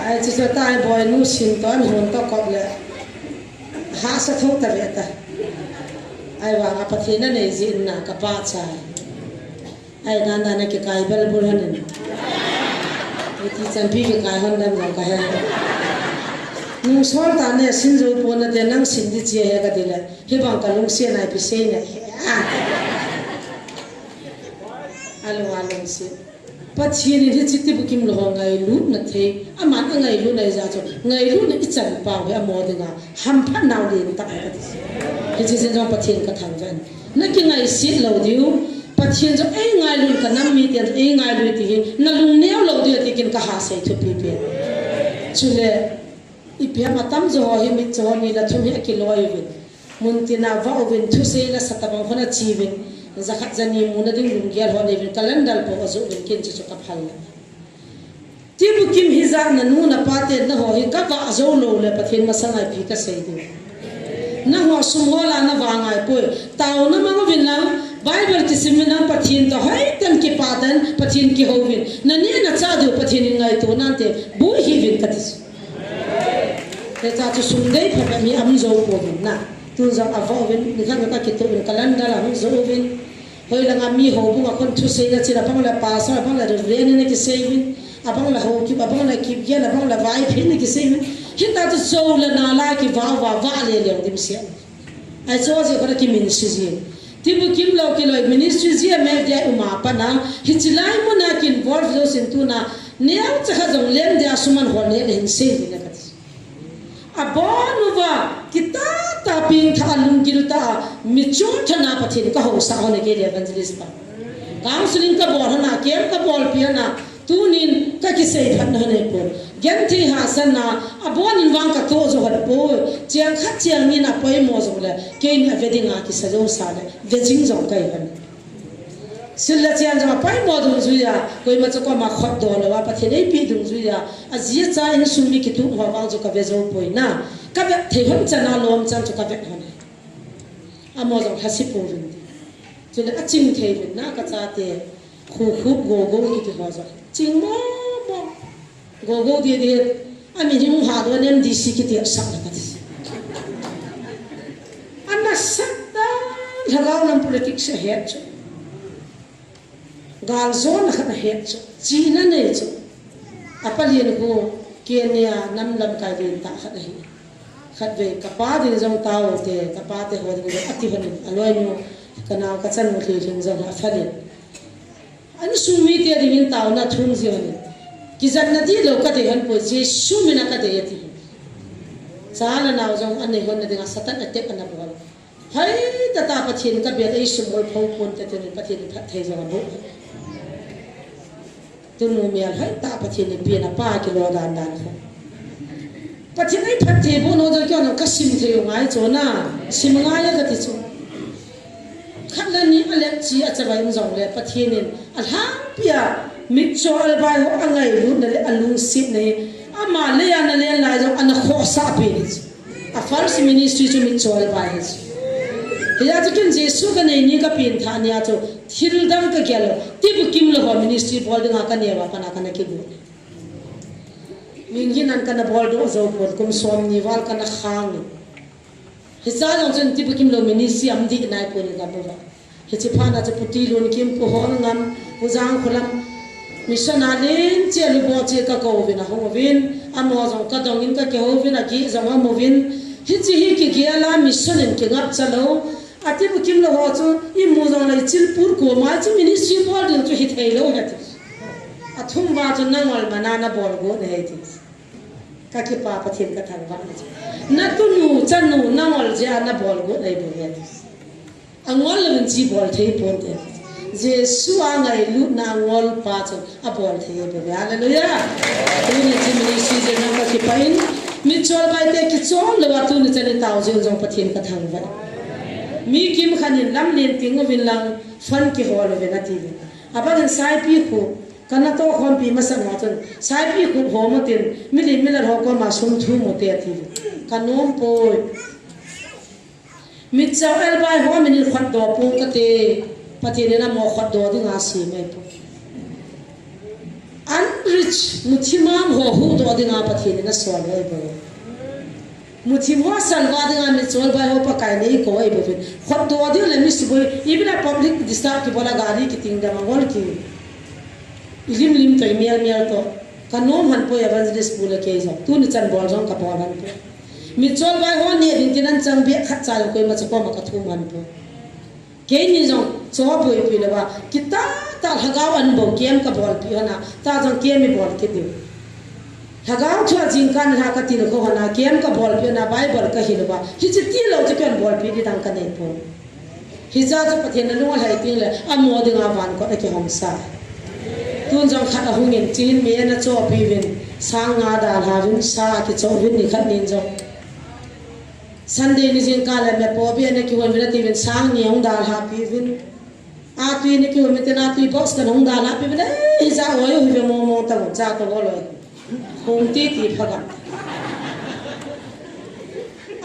Ai chi sa ta ai boinu sin ton hon to kop le. Ha sa tho ta ve ta. Ai wa nga Pathen na nei jin na ka pachat. Ai, dan dan a kikai bel bul han in. Iti chanpi kikai hon dan jong ka he. Nung sol ta ne sin jo po na te nang sin di chi he ka ti le. Hi bang ka lungsian ai pi sei ne. Ah. A lung a lungsian. Pathen in hichi tibukim lou ho ngailutna thei. Aman angailutna i ja chu. Ngailutna i chan pau hi amo dinga. Hamphat nau len ta ka ti. Hichi jin jong Pathen ka thangvah in. Na kingaiset lou diu, Pathen jong eingailut ka nam miten jong eingailut ti hi, na lung neo lou diu ti kin ka ha sei thupi pi. Chule, ipi ham atam jo ho hi mit jo ho ni la thum hi akiloi uvin. Mun tina va uvin thusei la sa tabang hon achi uvin. Jakhat jani muna ding lunggel ho nei uvin, calendar po ajo uvin kin chu chu ka phal la. Tibukim hi jat na nu na pa te na ho hi ka vah jou lou le Pathen masang a ipi ka sei diu. Na ho sum ho la na vah ngai poi. Tauna mang uvin lang, Bible kisim uvin lang, Pathen toh hoiten kipah tan, Pathen kihou uvin. Na neh na chah diu Pathen in ngaito nante, boi hih uvin ka ti. Hiche chu sum dei phabep mi um jou pouvin na. Tun jong avah uvin, nikhat ka kitoh uvin, calendar a hung jo uvin. Hoilanga mi houbung a khun thuseina chin abang le pastor, abang le reverend in akisei uvin, abang le Haokip, abang le Kipgen, abang le Vaiphei in akisei uvin. Hitia chu jou le nal a kivah uva, vah le leng dimset. Ahi chu ajeh chu kiminse ji. Tibukim lou kiloi ministry ji a media um a pat na, hiche lai mun a ki involve jou sin tuna, neocha khat jong lem dia suman hol ne le hin sei uvin kati. Abon uva, kitah tah pengtha a lunggil tah a, mi chom tah a Pathen kahousa hon e kei le evangelist pa. Counseling kabol hon a, camp kabolpi hon a, Tunin ka kisei phat na nei pon. Genthei hahsatna, abonin vang ka toh jou phat poi. Chiang khat chiang nin apoimo jongle, keini ave dinga kisa jou sa le, ve jing jong kahi pon. Sil le chian jong apoimo dungjuiya, koima chu koma khotdoh louva, Pathen eipeh dungjuiya, aji acha insung mi kituh ho vang chu ka ve jou poi na. Ka ve thei hon chan a lom chan chu ka ve hon. Amaho jong lhase pouvin ti. Chule aching thei uvin na ka chate. Khu khu go go kiti ho jong. Ching mo mo. Go go di di. Ami hung ha do nem di si kiti a sak na ka ti. Ana sak ta. Lhagao lam politics a het chu. Gal jona khat ahi chu, chihna nei chu. Apa lien khu, Kenya nam lamkai lien tah khat ahi. Khatvei, ka pa ding jong tao te, ka pa te ho ding jong ati hon in, aloinu, ka nao ka chanu lhing jong aphalin. Insung mite dingin taona thum ji hon in. Kijatna dihlou ka dei hon poi, Jesu mina ka dei ati. Cha le nao jong anei hon na dinga Satan attack ana bol. Hoi tata Pathen ka bel ei sum bol pho pon te tunin Pathen in phatthei jong abol. Tunu mial hoi ta Pathen in pen a pa kilo dan dan kho. Pathen ei phatthei bol no jong kyo no ka sim thei u ngai chu na. Sim ngai a ka ti chu. Khat le ni a let chi a chavai um jong le Pathen in alhangpi a mitcho albai ho angailutna le alungsetna hi ama le a na len lai jong ana khohsah pen hi chu. A first ministry chu mitcho albai hi chu. Hijeh chun ken Jesu ka nei ni ka pen thah nia chu thil dang ka gel lou. Tibukim lou ho ministry bol dinga ka neo a pat a kana kigo. Min hin an kana bol doh jou pon kum som ni val kana khang. Hicha jong chun tibukim lou ministry am dih nai pon ka mu va. Hichi phat na chu Pu Tilunkim, Pu Holngam, Pu Jangkholam, mission a len che lu bo che ka kou vin ahung uvin, amaho jong ka dong in ka kihou vin, agih jong amu vin, hichi hi kigel a mission in kingapcha lou, atibukim lou ho chu, imu jong lei chilpur ko ma chu ministry bol ding chu hithei lou heti. Athum va chu nangol mana na bol go na heti. Ka kipa Pathen ka thangvah na chu. Na tunu, chanu, nangol jeh a na bol go na heti. Angol louvin chi bol thei ponte. Jesu a ngailutna angol pa chu abol thei e bebe. Hallelujah. Tuni chi ministry jeh a ka kipah in. Mitcho albai te kichol louva tuni chan i tao jeh u jong Pathen ka thangvah. Mi kimkhat in lamlen ting uvin lang fund kihol uvin ati uvin. Abang in Saipikhup, kana tohkhompi masang ho chun, Saipikhup hom utin, milim milar ho koma sum thum ute ati uvin. Ka nom poi. Mitcho albai ho min in khotdoh pong kate, Pathen in amaho khotdoh dinga asem e po. Unreached, muthim a um ho huhdoh dinga Pathen in asol e po. Muthim ho salvah dinga mitcho albai ho Pakai in eikou e po vin. Khotdoh ding le mi suboi, ipi a public disturb kibol a gari kiting dam a ngol ki. Ilim lim toh, imial mial toh. Ka nom hon poi evangelist pu le kei jong. Tuni chan bol jong ka bol hon poi. Mitcho albai ho neh ding tin an chang beh khat cha jong koima cha koma ka thum hon poi. Keini jong cho boipi louva, kitah tah lhagao an bou kem ka bolpi hon a, tah jong kem i bol kit diu. Lhagao thu a jingkah nilhah ka tilkhou hon a, kem ka bolpi hon a, Bible ka hil uva, hiche tilou chu ken bolpi ding dang ka nei poi. Hiche chu Pathen na lung alhai teng le, amaho dinga van kot a kihong sa. Tun jong khat ahung in, chin mi ana chohpi uvin, sang nga dalha uvin, sa akichoh uvin nikhat nin jong. Sunday ni jingkah le mepoh beh ana kihon uvin ati uvin sang ni hung dalha pi uvin. Atui ana kihon uvin tin atui box khat hung dalha pi uvin. Eh, hijat oi u hi ve mo mo ta gon cha to go loi. Hung ti ti pha ga.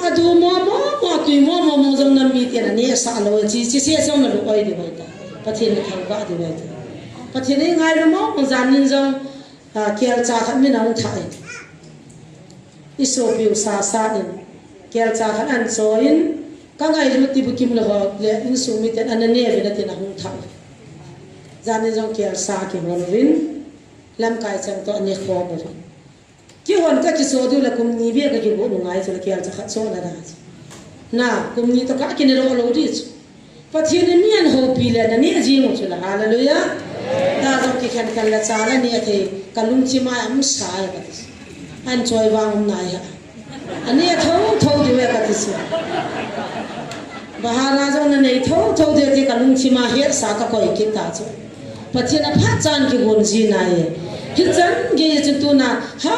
Adu mo mo mo tui mo mo mo jong nam miten aneh sah lou chi chi se jong na lu oi di bai ta. Pathen na thangvah di bai ta. Pathen ei ngai mo mo jan nin jong, ah, kel cha khat min hung tha e. I sopiu sa sa in, kelcha khat an cho in, ka ngailut tibukim lou ho le insung miten ana ne uvin atin ahung thah. Jan in jong kelcha kihon uvin, lamkai chang toh ane khom uvin. Kihon ka kicho diu le kum ni beh ka kigot u ngai chu le kelcha khat cho na da chu. Na, kum ni toh ka kine lou lou di chu. Pathen in mi an houpi le na neh jing u chu la, hallelujah. Ta jong kikhen khen le cha la neh thei, ka lungthim a um sa e ka ti. An choi vang um nai ha. Aneh tho tho diu e ka ti chu. Bahar a jong na nei tho tho diu ti ka lungthim a het sa ka koi kit ta chu. Pathen a phat chan kigon ji nai. Hichan gei chun tuna ha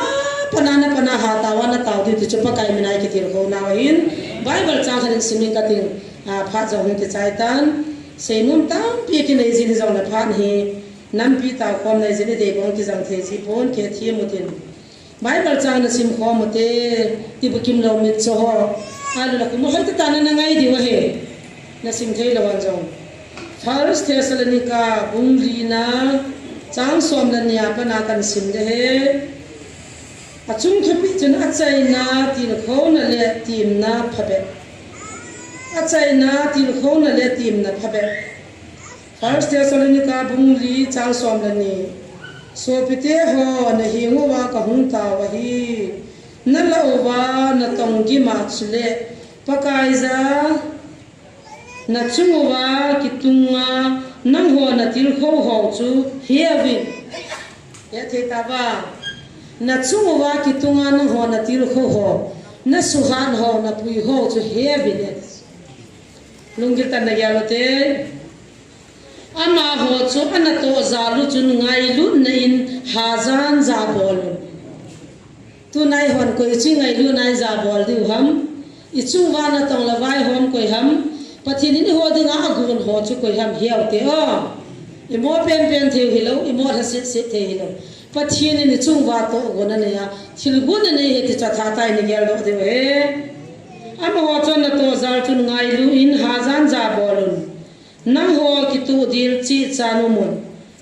pana na pana ha tawa na tao diu ti chu Pakai mina i kitilkhou nau ahin. Bible chang khat in simin kating, a, phat jong hung kichai tan. Seinom tampi kinei jin hijongle phat hi nampi tao khom nei jin i dei bong kijang thei ji pon, kei thi mutin. Bible chang na sim khom ute, ti bukim lou mit cho ho. Alu la kum hoi ta na ngai diu ahi. Na sim thei lou an jong. First Thessalonica bung li na chang som le ni a pana kan sim de he. Achung thupi chun achaina, tilkhouna le timna phabep. Achaina, tilkhouna le timna phabep. First Thessalonica bung li chang som le ni. Sopite ho, na henguva kahung tao ahi. Na lah uva na tong gim a chule Pakaiya na chung uva kitunga nangho na tilkhou ho chu heuvin. Hethei tauva. Na chung uva kitunga nangho na tilkhou ho, na suhat ho, na pui ho chu heuvin. Lunggil tah in na gel ute. Amaho chu ana toh jal u chun ngailutna in hajan jabol un. Tuna eihon koi chu ngailutna in jabol diu ham? I chung uva na tong le vaihom koi ham? Pathen in eiho dinga agon ho chu koi ham, heute o? I mo penpen thei u hilou, i mo lhasetset thei hilou. Pathen in i chung uva tohgon anei a, thilgon anei ahi ti chu atha tah in i geldoh diu ahi. Amaho chu ana toh jal chun ngailu in hajan jabol un. Nangho kitoh dil cheh chan umun.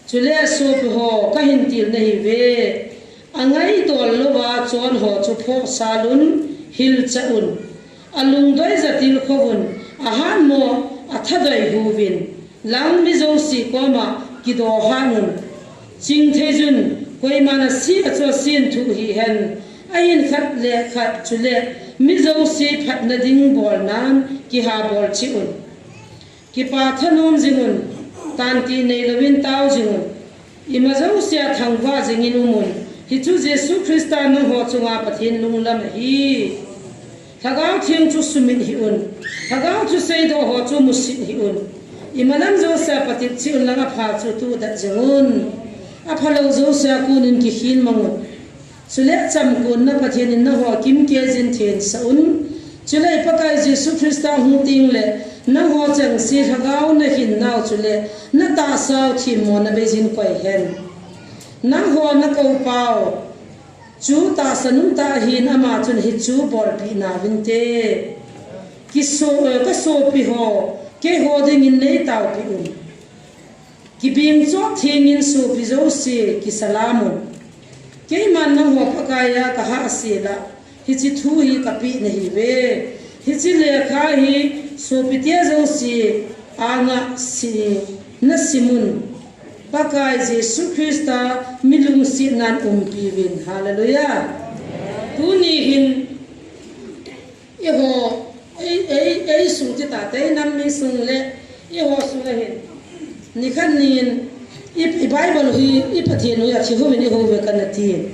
Chule sopi ho, kahin til nahiuve. Angaidol louva chon ho chu phohsal un, hilchah un. Alungdoi ja tilkhou un, ahatmo athadoi huvin. Lang mi jouse koma kidoh hat un. Chingtheijun, koiman ase a chu asenthu hihen. Ahin khat le khat chule mi jouse phatna ding bolnan kihabol cheh un. Kipa thanom jing un, tanti neilouvin tao jing un. Ima jousea thangvah jingin umun. Hichu Jesu Christa nangho chunga Pathen lunglam ahi. Lhagao Theng chu sumit hih un. Lhagao thuseidoh ho chu musit hih un. Ima lam jousea patep cheh un lang apha chu tudet jing un. Aphalou jousea konin kikhen mang un. Chule chamkonna Pathen in nangho kimkei jin thensah un. Chule i Pakai Jesu Christa hung tengle nangho chengse lhagao nahin nau chule natahsau themmona beijin koi hen. Nangho nakoupau chu tahsa nungtah ahin ama chun hichu bolpeh nauvinte. Kiso, eh, kasopi ho, keiho dingin neitaopi un. Kibeng chop thengin sopi jouse kisalam un. Keiman nangho Pakaiya kahahsel a, hiche thu hi kapeh nahiuve. Hiche lekha hi sopite jouse anga si, nasim un. Pakai Jesu Christa mi lungsetnan umpiuvin. Hallelujah. Tuni hin Eiho, ei, ei, ei sung ti tate, ei nam mi sung le, eiho sung le hin. Nikhat nin, i, i Bible hi, i Pathen u athi houvin eiho uve kana ti.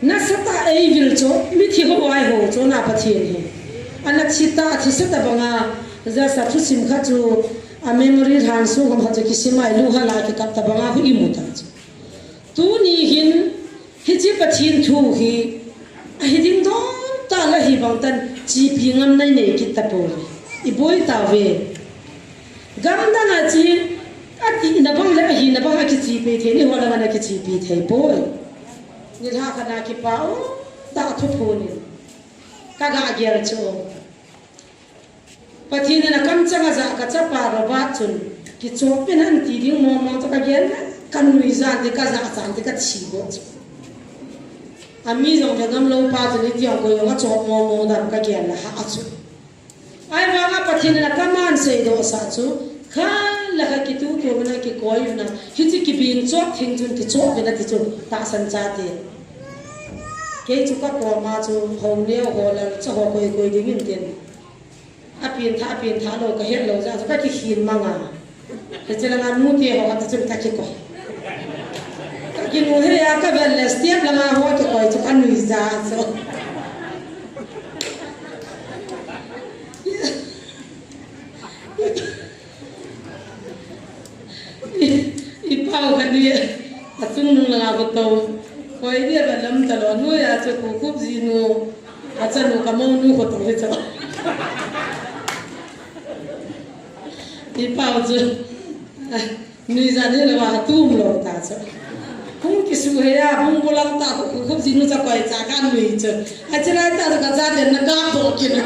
Nasatah a eivil chu, mithi hou a eiho chu na Pathen hi. Ana thi ta, athi sa ta banga, jasa thusim khat chu, a memory lhan sung ham khat chu kisim a, ilunghang a kikap ta banga khu imu ta chu. Tuni hin, hiche Pathen thu hi, ahi ding dom tah la hibang tan chepi ngam nai nei kit tapoi. I boi tauve. Gamdang a che, atihna bang le ahina bang akichepi thei, eiho langa akichepi thei poi. Nilhah khat a kipa um tah thuphon in. Ka ga gel chu. Pathen in akamchang a ajah kachapa Robert chun, kichop pen ahi ti ding mong mong chu kagel le, kanuija ti kajachan ti kathi go chu. Ami jong le gamlou pa chun iti jong koi jong achop mong mong dan kagel le ha chu. Ahivanga Pathen in akaman seidoh sah chu, khat le khat kitutu uvin akikoi uvin a, hiche kibeng chop theng chun kichop uvin ati chu, tahsan chate. Kei chu kakoma chu, ho neo ho lal cha ho koi koi ding in tin. Apen tha, apen tha lou, kahet lou jeh a chu kakikhen mang a. Hiche langa nute ho khat chun kakikoi. Kakinu hei a kavel le step langa ho kikoi chu kanuija chu. Pau khat ni, achung nung langa kho to. Koi dia ka lam ta lo nu ya chu ku kup ji nu. Achanu ka mo nu kho to hi chu. I pau chu. Nui jan hi lo a tum lo ta chu. Hung kisu he a, hung bolang ta, khu, khu, khu, jinu cha koi cha ka nui chu. A chilai ta chu ka cha den na ka bo kin.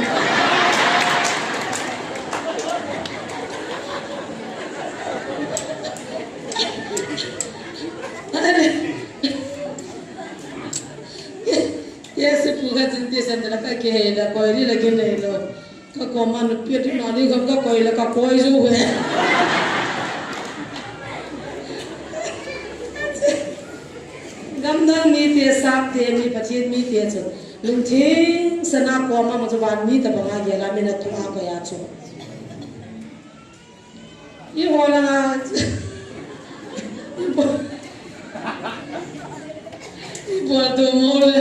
Yes, pu ka chin ti san da ka ke he da koi ri la kin nei lo. Ka koma nupi ati nani gam ka koi le ka koi jou he. Gamdang mite, sapte, mi Pathen mite chu lungthim sanga koma ma chu van mi tabanga gel a min a tu a koi a chu. Iho langa ibol, ibol tu mo le.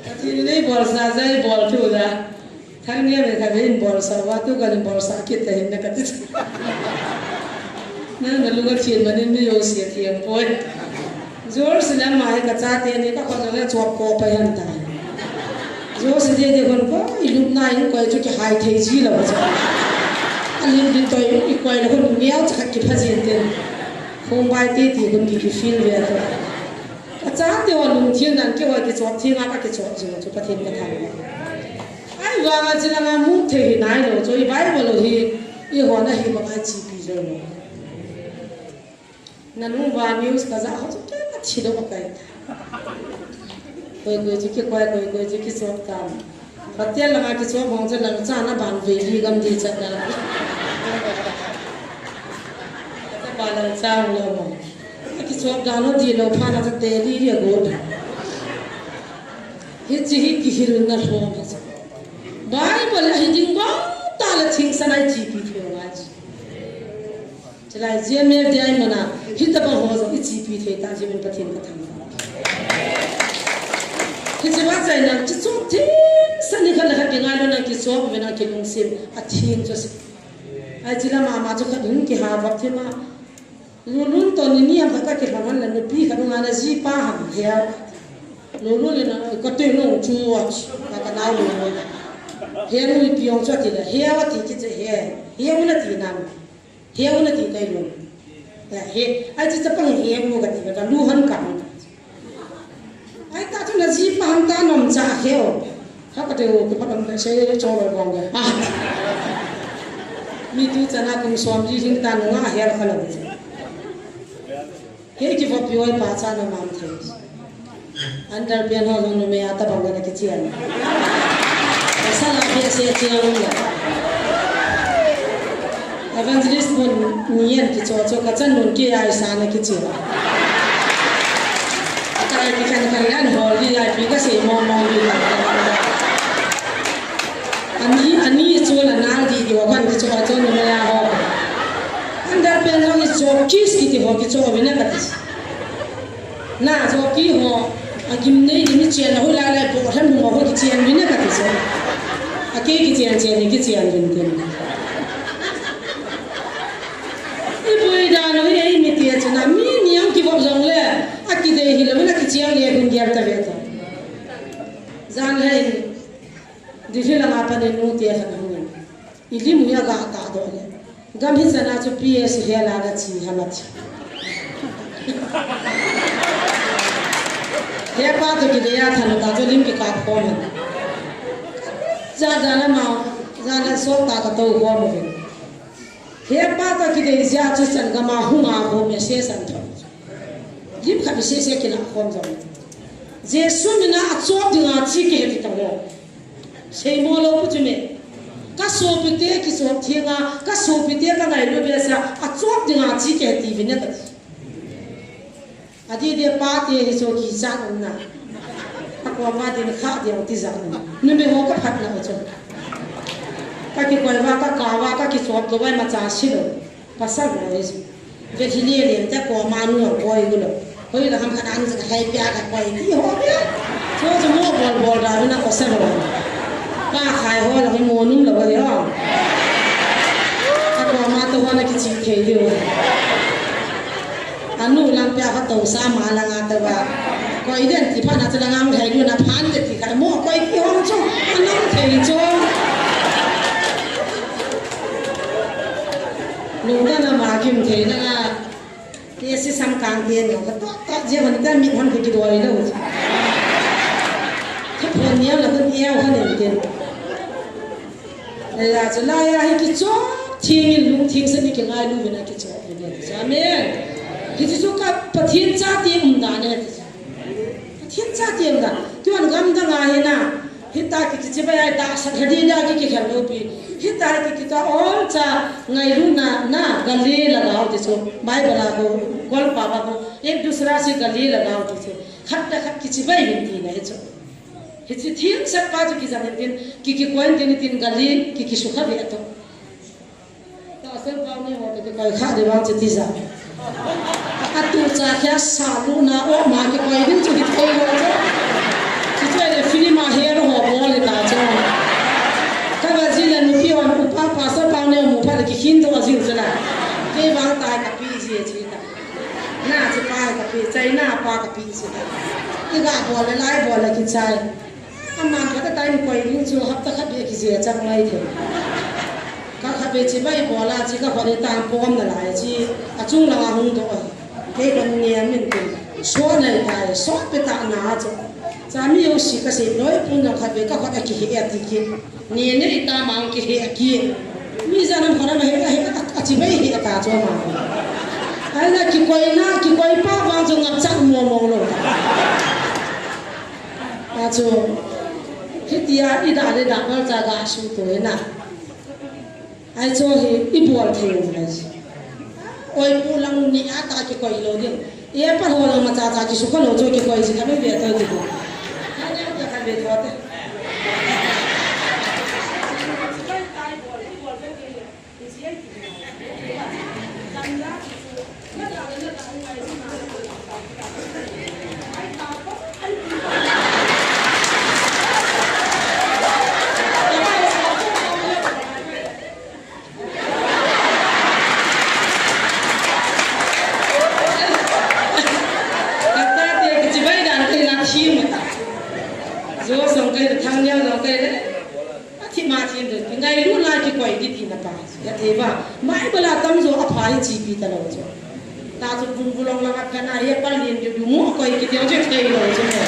Pathen in eibolsa jeh a ibol thu da. Thang ni me kha vein bolsa va tu ka ni bolsa kit ta hin na ka ti. Na na lunga chin manin ni yo sia thiam poi. Jerusalem a hi ka chate ni ka khon le chuap ko pai han ta. Jerusalem de kon ko i lup na in koi chu kihai thei ji lo cha. A lim di toi i koi le kon miau cha ki pha jin ten. Khong bai te ti kon ki ki feel ve ta. Ka chate ho lungthim dan kihoi kichuap thim a ka kichuap jing chu Pathen ka thangvah. Ahivanga chilanga mu thei hi nai lo chu i Bible hi i hon ahi banga chipi jou lo. Nanung va news ka ja ho chu ke ka thi do ka kai. Koi koi chu kikoi, koi koi chu kichuap tam. Pathen langa kichuap hong chu Lalcha na ban vei li gam di chat na. Ka ba Lalcha lo mo. Kichuap dan ho di lo pha na cha te li li a go. Hichi hi kihil na lhom hi chu. Bible a hi ding ba ta la thing sa nai chipi thei ngai chu. Chulai J M F D I mana, hitabang ho jong i chipi thei ta jeh in Pathen ka thangvah. Hiche va chai nang, chi chung thim sa ni khat le khat kingai lou nang kichop ve nang kilungsim, a thim chu si. Ai chi lama ma chu khat hung kiha vop thim a. Lulun to ni ni ham khat ka kilhon han le nupi khat hung a na jipa ham he. Lulun le na ka te nung chu a chi, ka ka nau Lulun. He nupi jong chu a ti le, he a ti kiche he, he u na ti nam. He u na ti tai lo. Ya, he, ai chi chapang he u ka ti ka lu han ka. Ai ta chu na jipa ham ta nom cha he u. Ha ka te u ki pa kam se cho lo bong ge. Ah. Mi tu chana kum som ji jing ta nunga he la ka la. He kivopi oi pa cha na mam thei. Underpant ho jong numei a tabang le na kichen. Pasal a behseh cheh um le. Evangelist bun ni an kicho cho ka chan nun ki ai sa na kichen. Akai ki khan khan an hol di ai pi ka sei mong mong di ka. Ani, ani chu la nal di di wa khan kicho cho numei a ho. Underpant jong kicho, kiss kiti ho kicho vin a ka ti. Na, jockey ho, a gimnei ding ni chen, a hoi lai lai po, than hung a ho kichen vin a ka ti se. A kei kichen chen ni kichen vin tin. I pui dan u hi ei mi ti a chun a mi niang kivop jong le, a kidei hi lo vin a kichen le vin gel ta ve ta. Jan le in, Delhi langa pan in nu te khan hung in. I lim u hi a ga ta doh le. Gam hi chana chu P S he la na chi ha ma chi. He pa to kidei a than ta chu lim kikap khom. Ja ja la ma, ja la sok ta ka to khom. He pa to kidei ja chu chan gam a hung a khom me se san tho. Lim khat se se kila khom jong. Jesu mina a chop dinga chi kihe ti ta ho. Seimo lou pu chu me. Ka sopite kichop thenga, ka sopite ka ngailu behseh a, achop dinga chi kihe ti vin a ka ti. Adeh deh pate hi chu kichat um na. Akoma din kha ding ti jat um. Numei ho ka phatna u chu. Ka kikoi uva, ka kap uva, ka kichop lou uva imacha sei lou. Pasal ho hi chu. Ve hi le le te koma nu a koi u lou. Hoi la ham khat an jing hai pia ka koi ti ho pia. Tua chu mo bol bol da vin a ko se lo. Pa khai ho lo hi mo num lo va de ho. A ko ma to ho na kichi thei diu. Anu lang pia ka to sa ma lang a ta va. Koi den ti pha na chu lang ang thei diu na phan te ti ka mo koi ti hom chu. Anang thei chu. Lu ta na ma kim thei na nga. Ti si sam kang ti no ka to to je hon ta mi hon ki doi lo. Ka phon niam la kun eo ka nen tin. Ela chu la ya hi kicho thing in lung thing sa ni ki ngai lu vin a kicho vin. Amen. Hi chu ka Pathian chate um dan e. Pathian chate um dan. Tuan gam dang a hi na. Hita ki kichibai ai ta sa thadi da ki ki khel lo pi. Hita ki kita ol cha ngailutna na gale lagao ti chu. Bible a ko, Golpa ba ko, ek dusra se gale lagao ti chu. Khat ta khat kichibai hin ti na hi chu. Hichi thim sat pa chu kijang hin tin, ki kikoi hin tin, tin gale, ki kisukha ve to. Pastor Pau ne ho to kikoi kha de vang chu tija. Atu cha khia sa lu na o ma kikoi din chu kithei lo chu. Chu chu le film a hero ho bol le ta chu. Ka va ji la nupi hon upa Pastor Pau ne mu pha le kikhin to a ji chu la. Kei vang tai ka pi ji chi ta. Na chu pa ka pi, China pa ka pi ji ta. Ki ga bol le lai bol le kichai. Aman khat a time koi ding chu hapta khat beh kije chang mai thei. Ka khat beh chibai bol a chi ka khat e tang pom na lai chi a chung lang a hung doh a. Kei kon nge min tin. So nei tai, so pe ta na chu. Cha mi yo si ka sei noi pun jong khat beh ka khat a kihe a ti ki. Ni ne i ta mang kihe a ki. Mi ja nam khat a ma he a he a chibai he a ta chu ma. Ai na kikoi na, kikoi pa vang chu ngap chak mo mo lo. A chu, hitia i da le da bal cha ga su to e na. Ai chu hi i bol thei u nai. Oi pu lang ni a ta kikoi lo ding. E pa ho lang ma cha cha kisu ka lo chu kikoi ji ka me ve to ti ko. Ka ne ka ka ve to te. Kata te kichibai dan kai na thim ta. Jo song kai thang nyau song kai le. Athi ma thim de, ngailutna kikoi di tina pa. Ya thei ba, mai bala tamjo apha hi chi pi ta lo jo. Ta chu bung bulong langa kana he pa lin ju du mu koi kiti jo thei lo jo ne.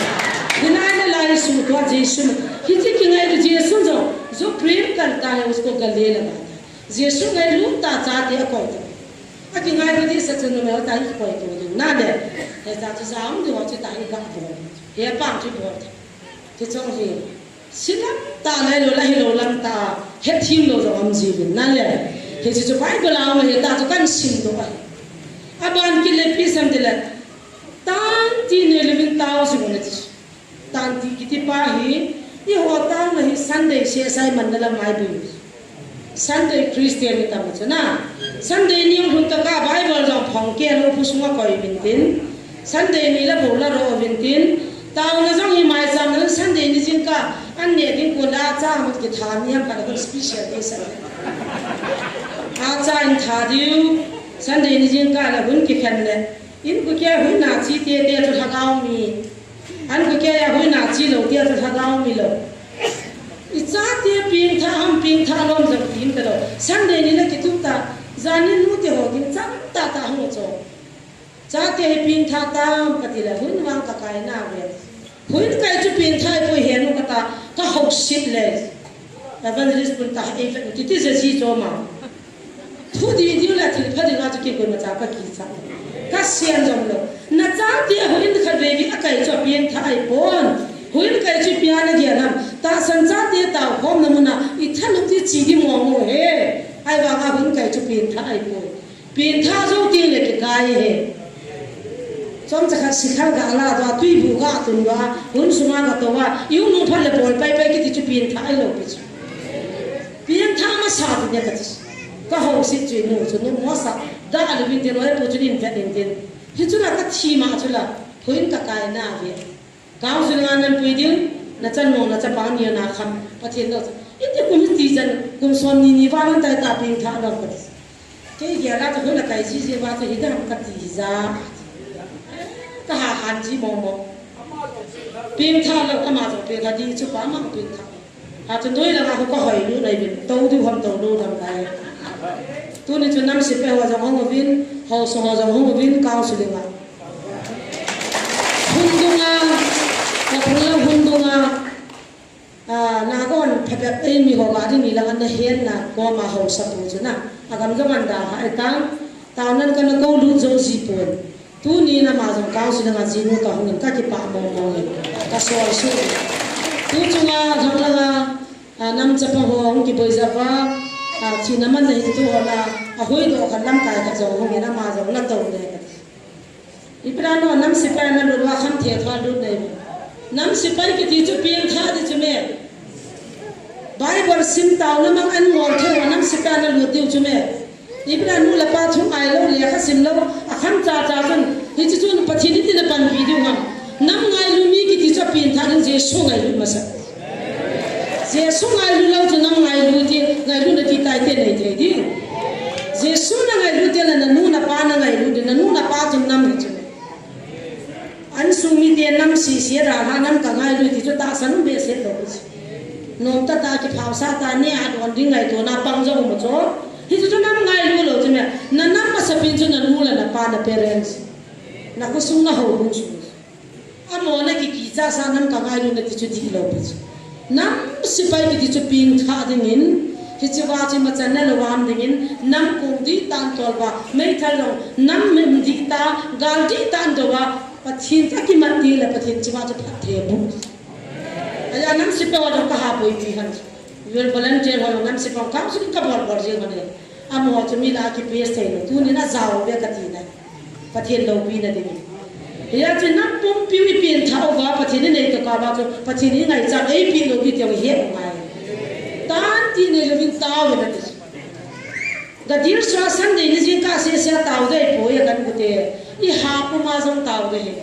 Dinai na lai su to Jesu. Hichi kingailu Jesu jo, जो प्रेम करता है उसको गले लगाता है. Jesu ngailu ta chate akoi ta. Akingailu di sa chu numei ta hi koi to ding na le. He cha chu sa um di ho chu ta hi ga bol. He pa chu bol. Ti chong hi. Silam ta lai lo la hi lo lam ta. Hethem lo jong um ji vin na le. Hichi chu Bible a um he ta chu kan sim doh a. Aban kit le ipi sam ti le. Tan ti ne le vin tao si mo ne ti. Tan ti kiti pa hi. I ho tao na hi Sunday se sai man na la mai bu. Sunday Christian ni tam chu na. Sunday ni hung ta ka Bible jong phong ke lo pu sunga koi vin tin. Sunday ni la bo la ro vin tin. Taona jong hi mai cham na Sunday ni jing ka an ne ding ko la cha mut ki tha ni ham ka la special day sa. A cha in tha diu. Sunday ni jing ka la hun ki khen le. In ko ke hui na chi te te chu lhagao mi. An ko ke ya hui na chi lo te chu lhagao mi lo. I chate pengtha ham, pengtha lom jong ti him ta lo. Sunday ni na kitup ta, janin nute ho ding chang tah tah hung cho. Chate hi pengtha tam kati le, hun vang ka kai na ve. Hun kai chu pengtha hi poi he nu kata, ka houset le. Evangelist pun ta, ei vet kiti je ji cho ma. Thu di diu le thil pha dinga chu kikoima cha ka kicha. Ka sian jong lo. Na chate houin khat vei vei a kai chu a pengtha ahi pon. Houin kai chu ipi a na gel ham. Tahsan chate tao khomna muna i thanop di chi di mong mong he. Ahivanga houin kai chu pengtha ahi pon. Pengtha jou teng le kikai he. Chomcha khat sikhal ga la doh a, tuibu ga tun doh a, hun sunga ga tou a, i hung nung phat le bol pai pai kiti chu pengtha ahi lo pi chu. Pengtha masa ti ne kati. Ka houset chu i nu chu nu masa. Da a lu vin tin, oi pu chu in vet in tin. Hichu la ka thi ma chu la, houin ka kai na ve. Council nga nan pui ding, na chan mong na chapang ni na kham, Pathen lo. Iti kum ti chan, kum som ni ni va nan tai ta ping tha lo kati. Kei gel a chu hula kai ji ji va chu hidam kati ja. Ka ha han ji mong mong. Ping tha lo, ama jong ping tha di chu pa ma ping tha. Ha chu noi langa hu ka hoi lu nai vin, to diu ham to lu dam kai. Tuni chu nam sepai ho jong hung uvin, haosa ho jong hung uvin, council nga. Hun dunga, ka phung la hun dunga. Ah, na kon phabep ei mi ho ga ding ni langa na hen na ko ma haosa pu chu na. Agam jong an da ha e tang. Tao nan ka na ko lu jong ji pun. Tuni na ma jong council nga jinu ka hung in ka kipah mong mong in. Ka sol su. Tu chunga jong langa, ah, nam chapang ho hung kiboi ja va, ah, thina man na hi tu ho la, a hoi do khan lamkai khat jong hung in ama jong na to le ka. Ipi dan no nam sepai na lut va kham the tho lut nei. Nam sepai kiti chu pieng tha di chu me. Bible sim tao na mang an ngol thei va nam sepai na lut diu chu me. Ipi dan nu le pa thu ngai lo le kha sim lo, a kham cha cha chun, hichi chun Pathen iti na panpi diu ham. Nam ngailu mi kiti chu a pieng tha ding Jesu ngailu masa. Jesu ngailu lo chu nam ngailu ti, ngailu na ti tai te nei thei ding. Jesu na ngailu te la na nu na pa na ngailu ding, na nu na pa chu nam hi chu. An sung mite nam sese ra ha nam ka ngailu ti chu tahsan um behseh lo chu. Nom tah tah kiphausa ta ne a don ding ngaito na pang jong um chu. Hichu chu nam ngailu lo chu me. Na nam masapin chu na nu le na pa na parents. Na khosung na houbung sung. Amaho na kikicha sa nam ka ngailu na ti chu dih lo pi chu. Nam sepai kiti chu pieng tha dingin, hichi va chu machan na lo am dingin, nam kong dih tan tol va, meithal lo, nam mem dih ta, gal dih tan do va, Pathen a kimat ding le Pathen chiva chu phatthei bu. Aja nam sepai ho jong ka ha poi ti han. Wel volunteer ho jong nam sepai ho council ka bol bol jing ho ne. Amaho chu mi la ki pass thei lo. Tuni na jao ve ka ti na. Pathen loupina ding. Hia chu nam pumpi u i pieng tha uva Pathen i nei to ka va chu Pathen i ngaichat ei pi lo ki ti u hi ngai. Tan ti nei lo vin tao ve na ti. Ga dil sua Sunday ni jing ka se se tao dei poi a kan bu te. I ha puma jong tao dei.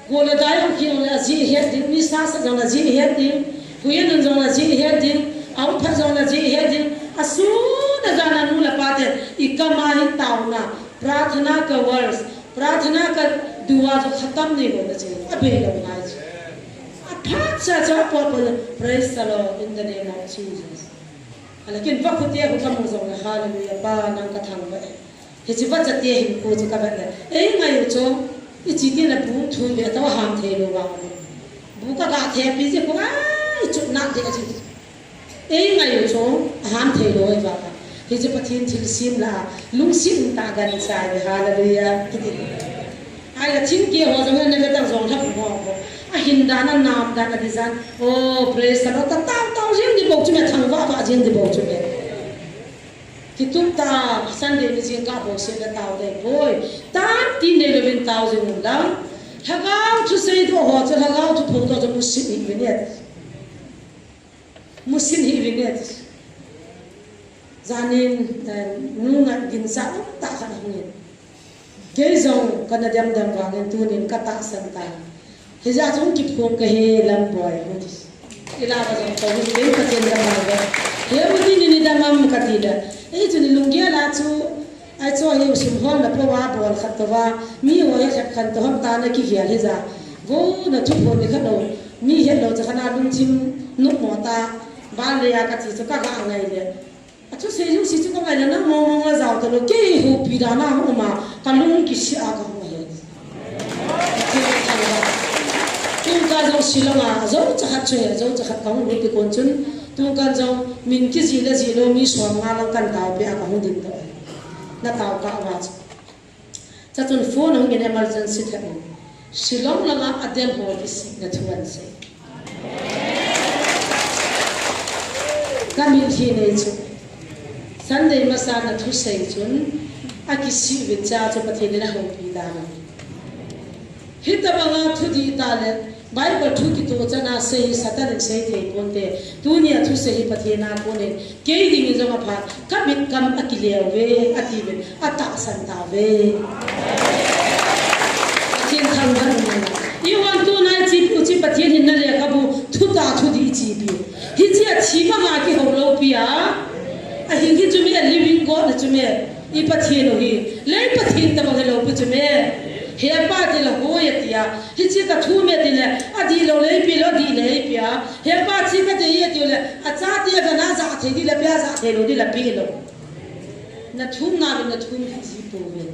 Go le dai hung khing le a ji het ding, mi sa sa jong le ji het ding, huyen nun jong le ji het ding, a um phat jong le ji het ding, a su na ja na nu le pa te, i kam a hin tao na, prarthana ka verse, prarthana ka dua jo khatam ni go na ji, a bei lo ngai ji. A phat cha cha po po, praise the Lord in the name of Jesus. Ala kin va khu te khu ka mu jong le, hallelujah, Pa nang ka thangvah e. Hichi va cha te hin khu chu ka vet le. Ei ngai u chu, i chi te le bu thu ve ta ham thei lo va. Bu ka ga the pi ji khu ai chu na de ji. Ei ngai u chu, ham thei lo ai va. Hichi Pathen thilsem la, lungset ta gan chai ve, hallelujah. Kiti. Ai la thingkeh ho jong na ve tang jong lhap ho ho. A hin dan a nam dan a design. Oh, praise the Lord. Ta tao tao jing di bou chu me, thangvah vah jing di bou chu me. Kitup ta Sunday ni jing ka bou se na tao dei poi. Tan ti nei lo vin tao jing un lang. Lhagao thusei do ho chu, lhagao thupho do chu musit hi vin e. Musit hi vin e. Janin, eh, nunga ginchat um tah khat hung in. Kei jong ka na dem dem vangin tunin ka tahsan tai. Hijeh chun kiphong ka hi lam boi hung ti. I la ka jong ka hung kei Pathen ka bang ve. He u ti ni ni dam am ka ti da. Ei chu ni lunggel a chu, ai chu hi u sum hol na po wa bol khat to wa. Mi ho he khat khan to ham ta na kigel hijeh. Vo na thuphon ni khat lo. Mi het lo cha khan a lungthim nop mo ta. Ba le ya ka ti chu ka ga ngai le. A thusei jouse chu ka ngai le nang mong mong la jao ta lo, kei houpi dan a hung um a, ka lung kisi a ka hung he. Tun ka jong Shillong a, jou cha khat chu he, jou cha khat ka hung lut ti kon chun, tun ka jong min kijih le jih lo mi som nga lang kan tao pe a ka hung ding to. Na tao ka va chu. Chachun phone hung in emergency thei. Shillong langa a dem ho kisihna thu an sei. Ka mitlhi nei chu. Sunday masa na thusei chun a kisih uvin cha chu Pathen in a houpi dan ahi. Hitabanga thudih tah le Bible thu kitoh chana sei hi Satan in sei thei ponte. Tunia thusei hi Pathen a konin kei dingin jong apha, ka mit kam akileu ve, ati ve, atahsan tauve. Pathen thangvah in. I hon Hiche a thi banga kihou lou pi a. Ahing hi chu me, living God chu me. I Pathen u hi. Lei Pathen tabang hilou pi chu me. Hepa ti la hoi ati a. Hiche ka thu me ti le. Adih lou le ipi lou, adih le ipi a. Hepa thi ka ti hi ati le. Achate a kana ja thei di le, pia ja thei lou di le pi lou. Na thum na le na thum ji pou ve.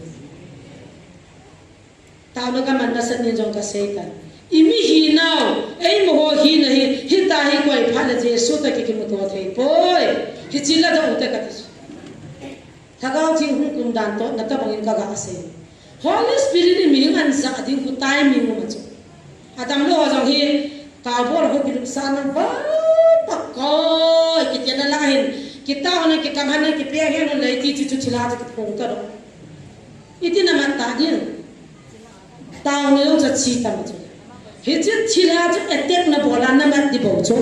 Taona ka man masat nin jong ka sei tan. I mi hinau, eima ho hina hi, hita hi koi phat le Jesu toh ki kimuto thei poi. Hiche la doh u te ka ti. Lhagao Theng hung kum dan toh na tabang in ka ga sei. Holy Spirit in mihing an ja ding khu timing um a chu. Adamlou ho jong hi, taobol ho kilupsah na ba, pakoi, kiti na la hin, kitao na kikang han na kipe hen le ti chu chu thilha chu kiphong ta lo. Iti na mat ta ding. Taona jong chu chi tam chu. Hiche thilha chu attack na bol a na mat di bou chu.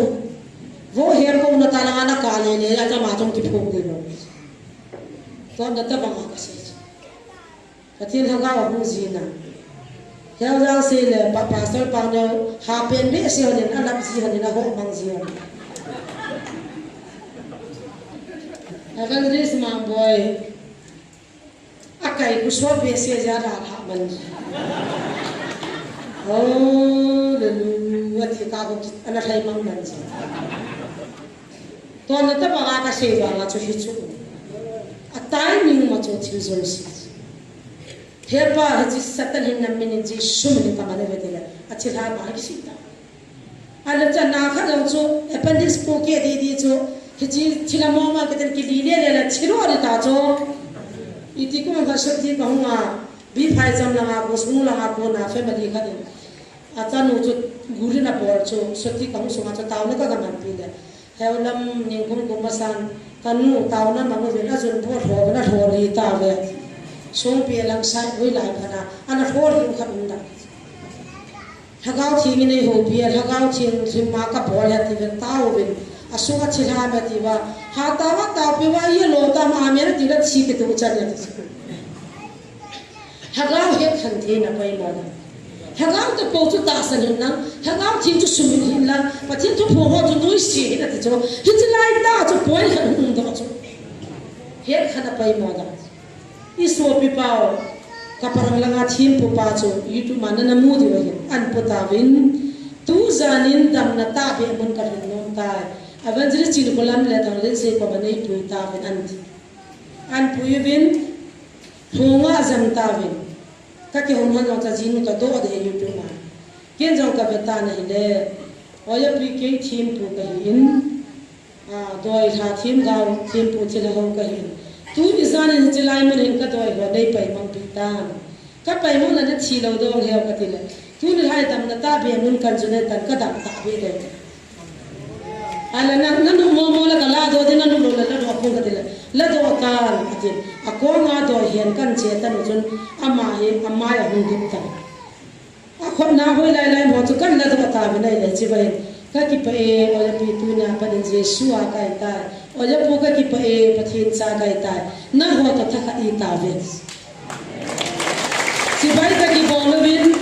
Vo he ko na ta la na ka le le a ta ma jong kiphong di lo. Toh na tabang a ka sei chu. Pathen Lhagao ahung jin a. Heo jang sei le pa, Pastor Pangneo, hapen behseh hon in, alap ji hon in, ahoh mang ji hon. Evangelist Mangboi. Akai khu sot behseh jia da lha man ji. Oh, le lu, ati ka ko ana lhai mang man ji. Toh na tabang a ka sei vang a chu hi chu. A timing ma chu thil jouse. Hepa, hiche Satan hin na min in Jesu min in ka man e ve ti le. A thilha ma hi si ta. A le cha na kha jong chu appendix pu ke di di chu. Hiche thilha mo ma ke ten ki li le le la thilo ri ta chu. Iti ko ma sot di ka hung a. Bi phai jam la nga ko sung la nga ko na family kha din. A chanu chu guri na bol chu. Sot di ka hung sung a chu taona ka ga man pi le. Heu lam ningkum kum masan, kanu taona mang uvin, ajun bu lho uvin, alho ri ta ve. Songpi lang sai, hoilai khat a, ana lho ri khat um da. Lhagao Theng in eihoupi a, Lhagao Theng thim ma ka bol e ti uvin, tao uvin, asunga thilha me ti uva, ha tao a tao pi uva, i lo ta ma me ti la thi kitu chan e ti. Lhagao hetkhen theina poimo dan. Lhagao te po chu tahsan hih in lang, Lhagao Theng chu sumil hih in lang, Pathen thuphon ho chu noise hih in ati chu. Hiche lai tah chu point khat hung um doh chu. Hetkhen a poimo dan. I sopi pau, ka parang langa thempu pa chu, YouTube ma nana mu diu ahin, an pu tauvin. Tujan in damna tahbeh mun ka lhun nom tai. Evangelist Chinkholam le Thanglinsei koma nei pui tauvin an ti. An pui uvin, phunga jam tauvin. Ka kihou hon jong cha jinu toh doh de YouTube ma. Ken jong ka ve tan ahile. Oiya pi kei thempu ka hi in. A, doi lha themgao, thempu thilha ho ka hi in. Tuni jan in hiche lai mun hin ka doi ho nei paimang pi tan. Ka paimang le na thi lou dong heu ka ti le. Tuni lhai damna tahbeh mun kan chu nei tan ka dam tahbeh dei. Ala na, na nu mo mo la ka la doh di na nu lo la, la doh kong ka ti la. La doh tan, ati. A kong a doh hian kan che tan u chun, ama hi, ama ya hung dup tan. A khut na hoi lai lai mo chu kan la doh ta ve nai le chi vai. Ka kipah e, oiya pi tuna panin Jesu a kai tai. Oiya pu ka kipah e, Pathen cha kai tai. Na ho toh thakhat i ta ve. Chibai ka kibol uvin,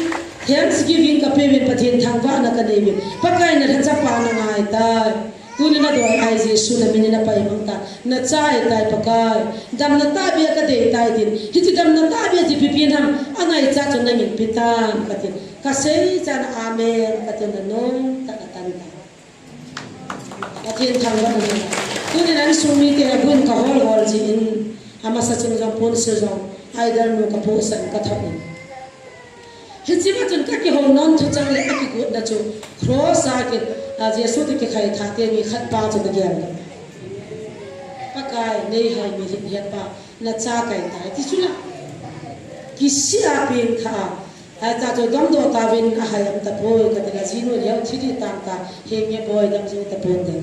thanksgiving ka pe uvin, Pathen thangvahna ka nei uvin. Pakai na lhacha pa na ngai tai. Tuni na doi ai Jesu na min in na paimang ta. Na chai tai Pakai. Damna tahbeh ka dei tai tin. Hiche damna tahbeh chu ipi pi ham. Angai cha chu na min pe tan ka tin. Ka sei chan amen ka tin na nom ta ka tan ta. Pathen thangvahna. Tuni na insung mite a bun ka hol hol ji in. Amasa chung jong pon se jong. Idol nu ka pu san ka thot in. Hiche ma chun ka kihou nom thu chang le a kigotna chu cross a ki, a, Jesu toh kikhai tha teni khat pa chu ka gel le. Pakai nei hai mi hin hiat pa na cha kai tai ti chu la. Kisih a peng tha a. Hai cha chu damdoh tauvin a hai am tapoi ka ti la jinu lheu thi di tam ta henge boi dam jing tapon de.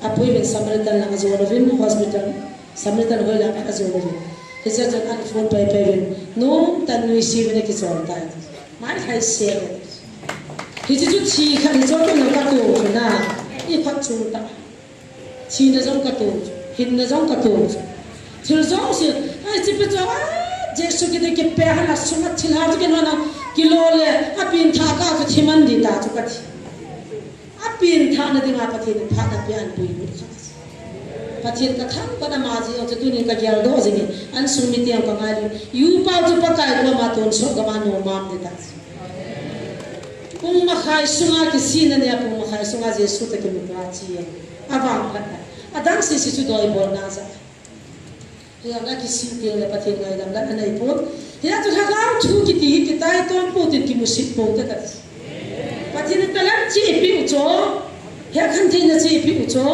Apui uvin Samaritan lang a jon uvin hospital Samaritan hoi lang a jon uvin. Hiche chun an phone pai pai uvin. Nom tan nuisat uvin a kichol tai. Mai khai se. Hiche chu thi khat hi chol tan ka to chu na. I khat chung ta. Thina jong ka to chu. Hinna jong ka to chu. Thil jong si. Ai chi pe chu a. Jesu kiti kipe hana sunga thil ha chu kino na. Kilo le. A peng tha ka chu thi man di ta chu ka thi. A Pin thana dinga Pathen in phatna pia an puilut kha. Pathen ka thangvah na ma jeh jong chu tunin ka geldoh jingin, insung mite jong ka ngailu. Yu pau chu Pakai koma tonsot gam a nom am ding tah. Pung makhai sunga kisihna nia, pung makhai sunga Jesu toh kimuto a che. Avangphat na. Adang sese chu doibolna jeh. Hia la kisih teng le Pathen ngaidam la anei pon. Hia chu lhagao thu kiti hi kitaitom pou tin kimusit pou te kati. Pathen in talent cheh eipeh u chu. Hia khantheina cheh eipeh u chu.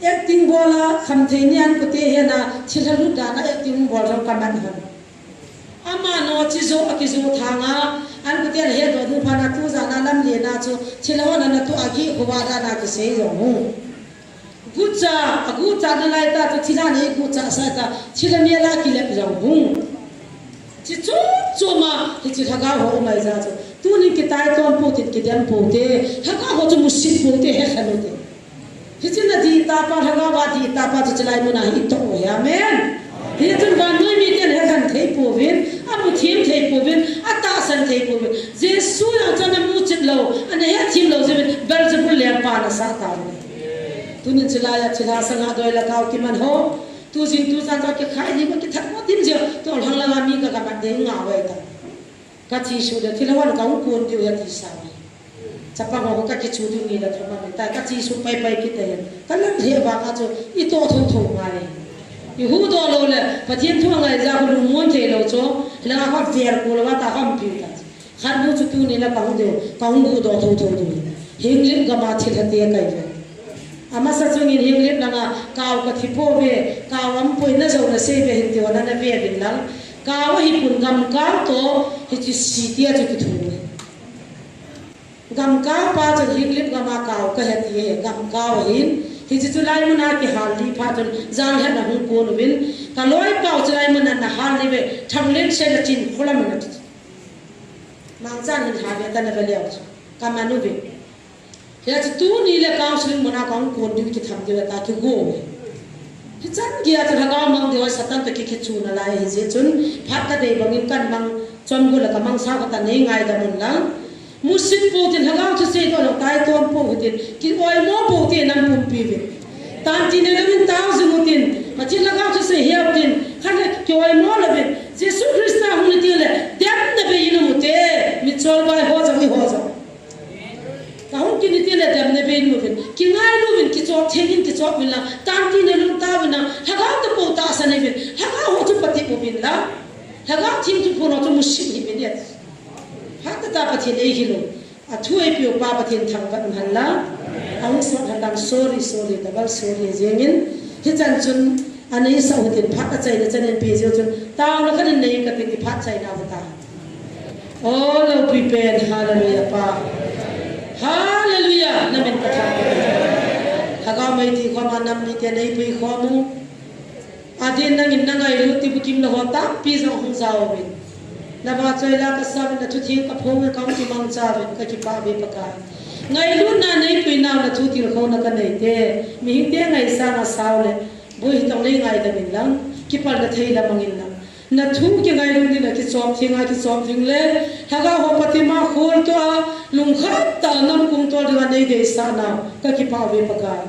Acting bol a khamthei ni an kote hena thilha lut dan a acting bol jong ka man hon. Ama no chi jo a kijo thang a, an kote le he do ding phat na tu jan a lam le na chu thilha hon na tu a gi kho ba dan a kisei jong hu. Gucha, agucha nalai ta chu thilha nei gucha sa ta, thilha mel a kilep jong hung. Chi chu chu ma, hichi lhagao ho mai ja chu. Tunin kitaitom pou tin kidem pou te, lhagao ho chu musit pou te, he khan u te. Hichi na di ta pa, lhagao va di ta pa chu chilai mun a hi to u hi, amen. Hichun vannoi miten he khan thei pouvin, amu thim thei pouvin, atahsan thei pouvin. Jesu jong chu ana musit lou, ana he thim lou jeh uvin, Beelzebul lengpa ana sah tauvin. Tunin chilai a thilha sanga doi le kau kiman ho. Tu jing tu jan toh kikhai ni ko kithat ko dim jeh. Toh lhang langa mi ka gamat dei nga wai ta. Ka thi su le thilha hon ka hung kon diu ya ti sa wai. Chapang ho ka kichu diu ni la thoma mi ta ka thi su pai pai kit ta yan. Ka lam he ba ka chu i to tho tho ngai. I huhdoh lou le Pathen thu angai ja ko lungmon thei lou chu. Langa ka ver ko lou ta ka um pi ta. Khat nu chu tuni la ka hung diu, ka hung huhdoh tho tho diu. Henglep gam a thilha te kai ve. Amasa chungin Henglep langa kau ka thi pouve, kau aum poi na jo na sei ve hin tia na na ve uvin lang. Kau ahi pon gamkau toh, hichi si tia chu kithu. Gamkau pa chun Henglep gam a kau ka he ti he, gamkau ahin. Hichi chu lai mun a kihal li phat chun jang he na hung kon uvin. Ka loipa u chu lai mun a na hal li ve, Thanglen se na chin kholam na. Mangchan hin ha ve ta na ve leu chu. Ka man uve. Hia chu tuni le counseling mun a ka hung kon diu kitham diu ta kigo uve. Hichan gei a chu lhagao mang diu a Satan toh ki kichuna lai ahi jeh chun phat ka dei bangin kan mang chom go le ka mang sao ka ta nei ngaidam un lang. Musit pou tin lhagao thusei toh jong taitom pou hitin ki oimo pou te nam pumpi uvin. Tanti nei louvin tao jing utin. Pathen lhagao thusei he utin. Khat le ki oimo louvin. Jesu Christa hung ni ti le, dem na be in um u te. Mitchol bai ho jong i ho jong. Ka hung kini ti le dem na be in um uvin. Kingailu uvin, kichop theng in kichop uvin lang. Tanti nei louvin tao uvin lang. Lhagao toh pou tahsan uvin. Lhagao ho chu pati uvin lang. Lhagao theng chu pou ho chu musit hih uvin et. Phat tah tah Pathen ei hilou. Athu eipeu pa Pathen thangvah in hen lang. Ahung sot hen lang sorry, sorry, double sorry jeng in. Hichan chun anei sah u hitin phat achaina chan in pe jeh u chun. Taona khat in nei kati ti phat chaina u ta. O loupi pen, hallelujah pa. Hallelujah, na min pathan. Lhagao mei ti khom a nam mite nei pui khom u. Adin nangin na ngailut ti bukim na ho tampi jong hung jao uvin. Na vahchoi la ka sa uvin, na thu theng ka phong uvin, ka hung kimangcha uvin, ka kipah uve Pakai. Ngailutna neipui nau na thu tilkhouna ka nei te. Mihing te ngaisang a sao le, boi hitong nei ngaidam in lang, kipalna thei la mang in lang. Na thu kingailut ding a kichop theng a kichop ding le, lhagao ho pati ma khol toh a, lungkhat tah a nam kong tol ding a nei deisah nau, ka kipah uve Pakai.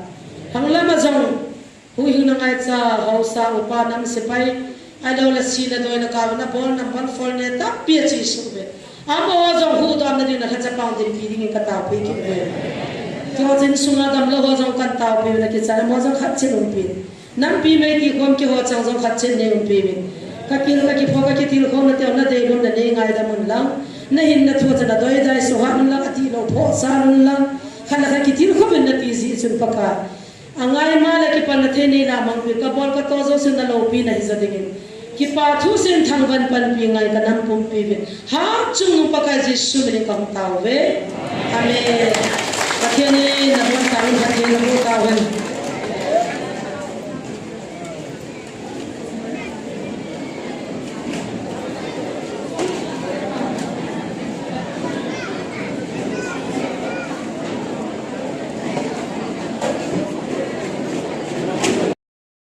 Hang lam a jong, Huhhingna ngaicha, haosa, upa, nam sepai, ahilou le sina doina kau na bol, nam bol fol ne tampi a che suh uve. Amaho jong huhdoh na ding na lhacha pang dinpi dingin ka taopeh kit uve. Keiho chin sunga damlou ho jong kan taopeh uve, na kichan amaho jong khat chet umpi. Nampi mei ti khom keiho chang jong khat chet nei umpi uvin. Ka kil, ka kipho, ka kitilkhou na teu na deilou na nei ngaidam un lang. Na hinna thu chu na doidai suhat un lang, atihlou phohsah un lang. Khat le khat kitilkhou in na ti jeh chun Pakai. Angai ma le kipalna thei nei la mang pi, ka bol ka to jouse na loupina hi ja dingin. Kipa thusim thangvah in panpi ngai ka nam pumpi uvin. Hatchungnung Pakai Jesu min in ka hung tao uve. Amen. Pathen in na bon tao in Pathen na bon tao hen.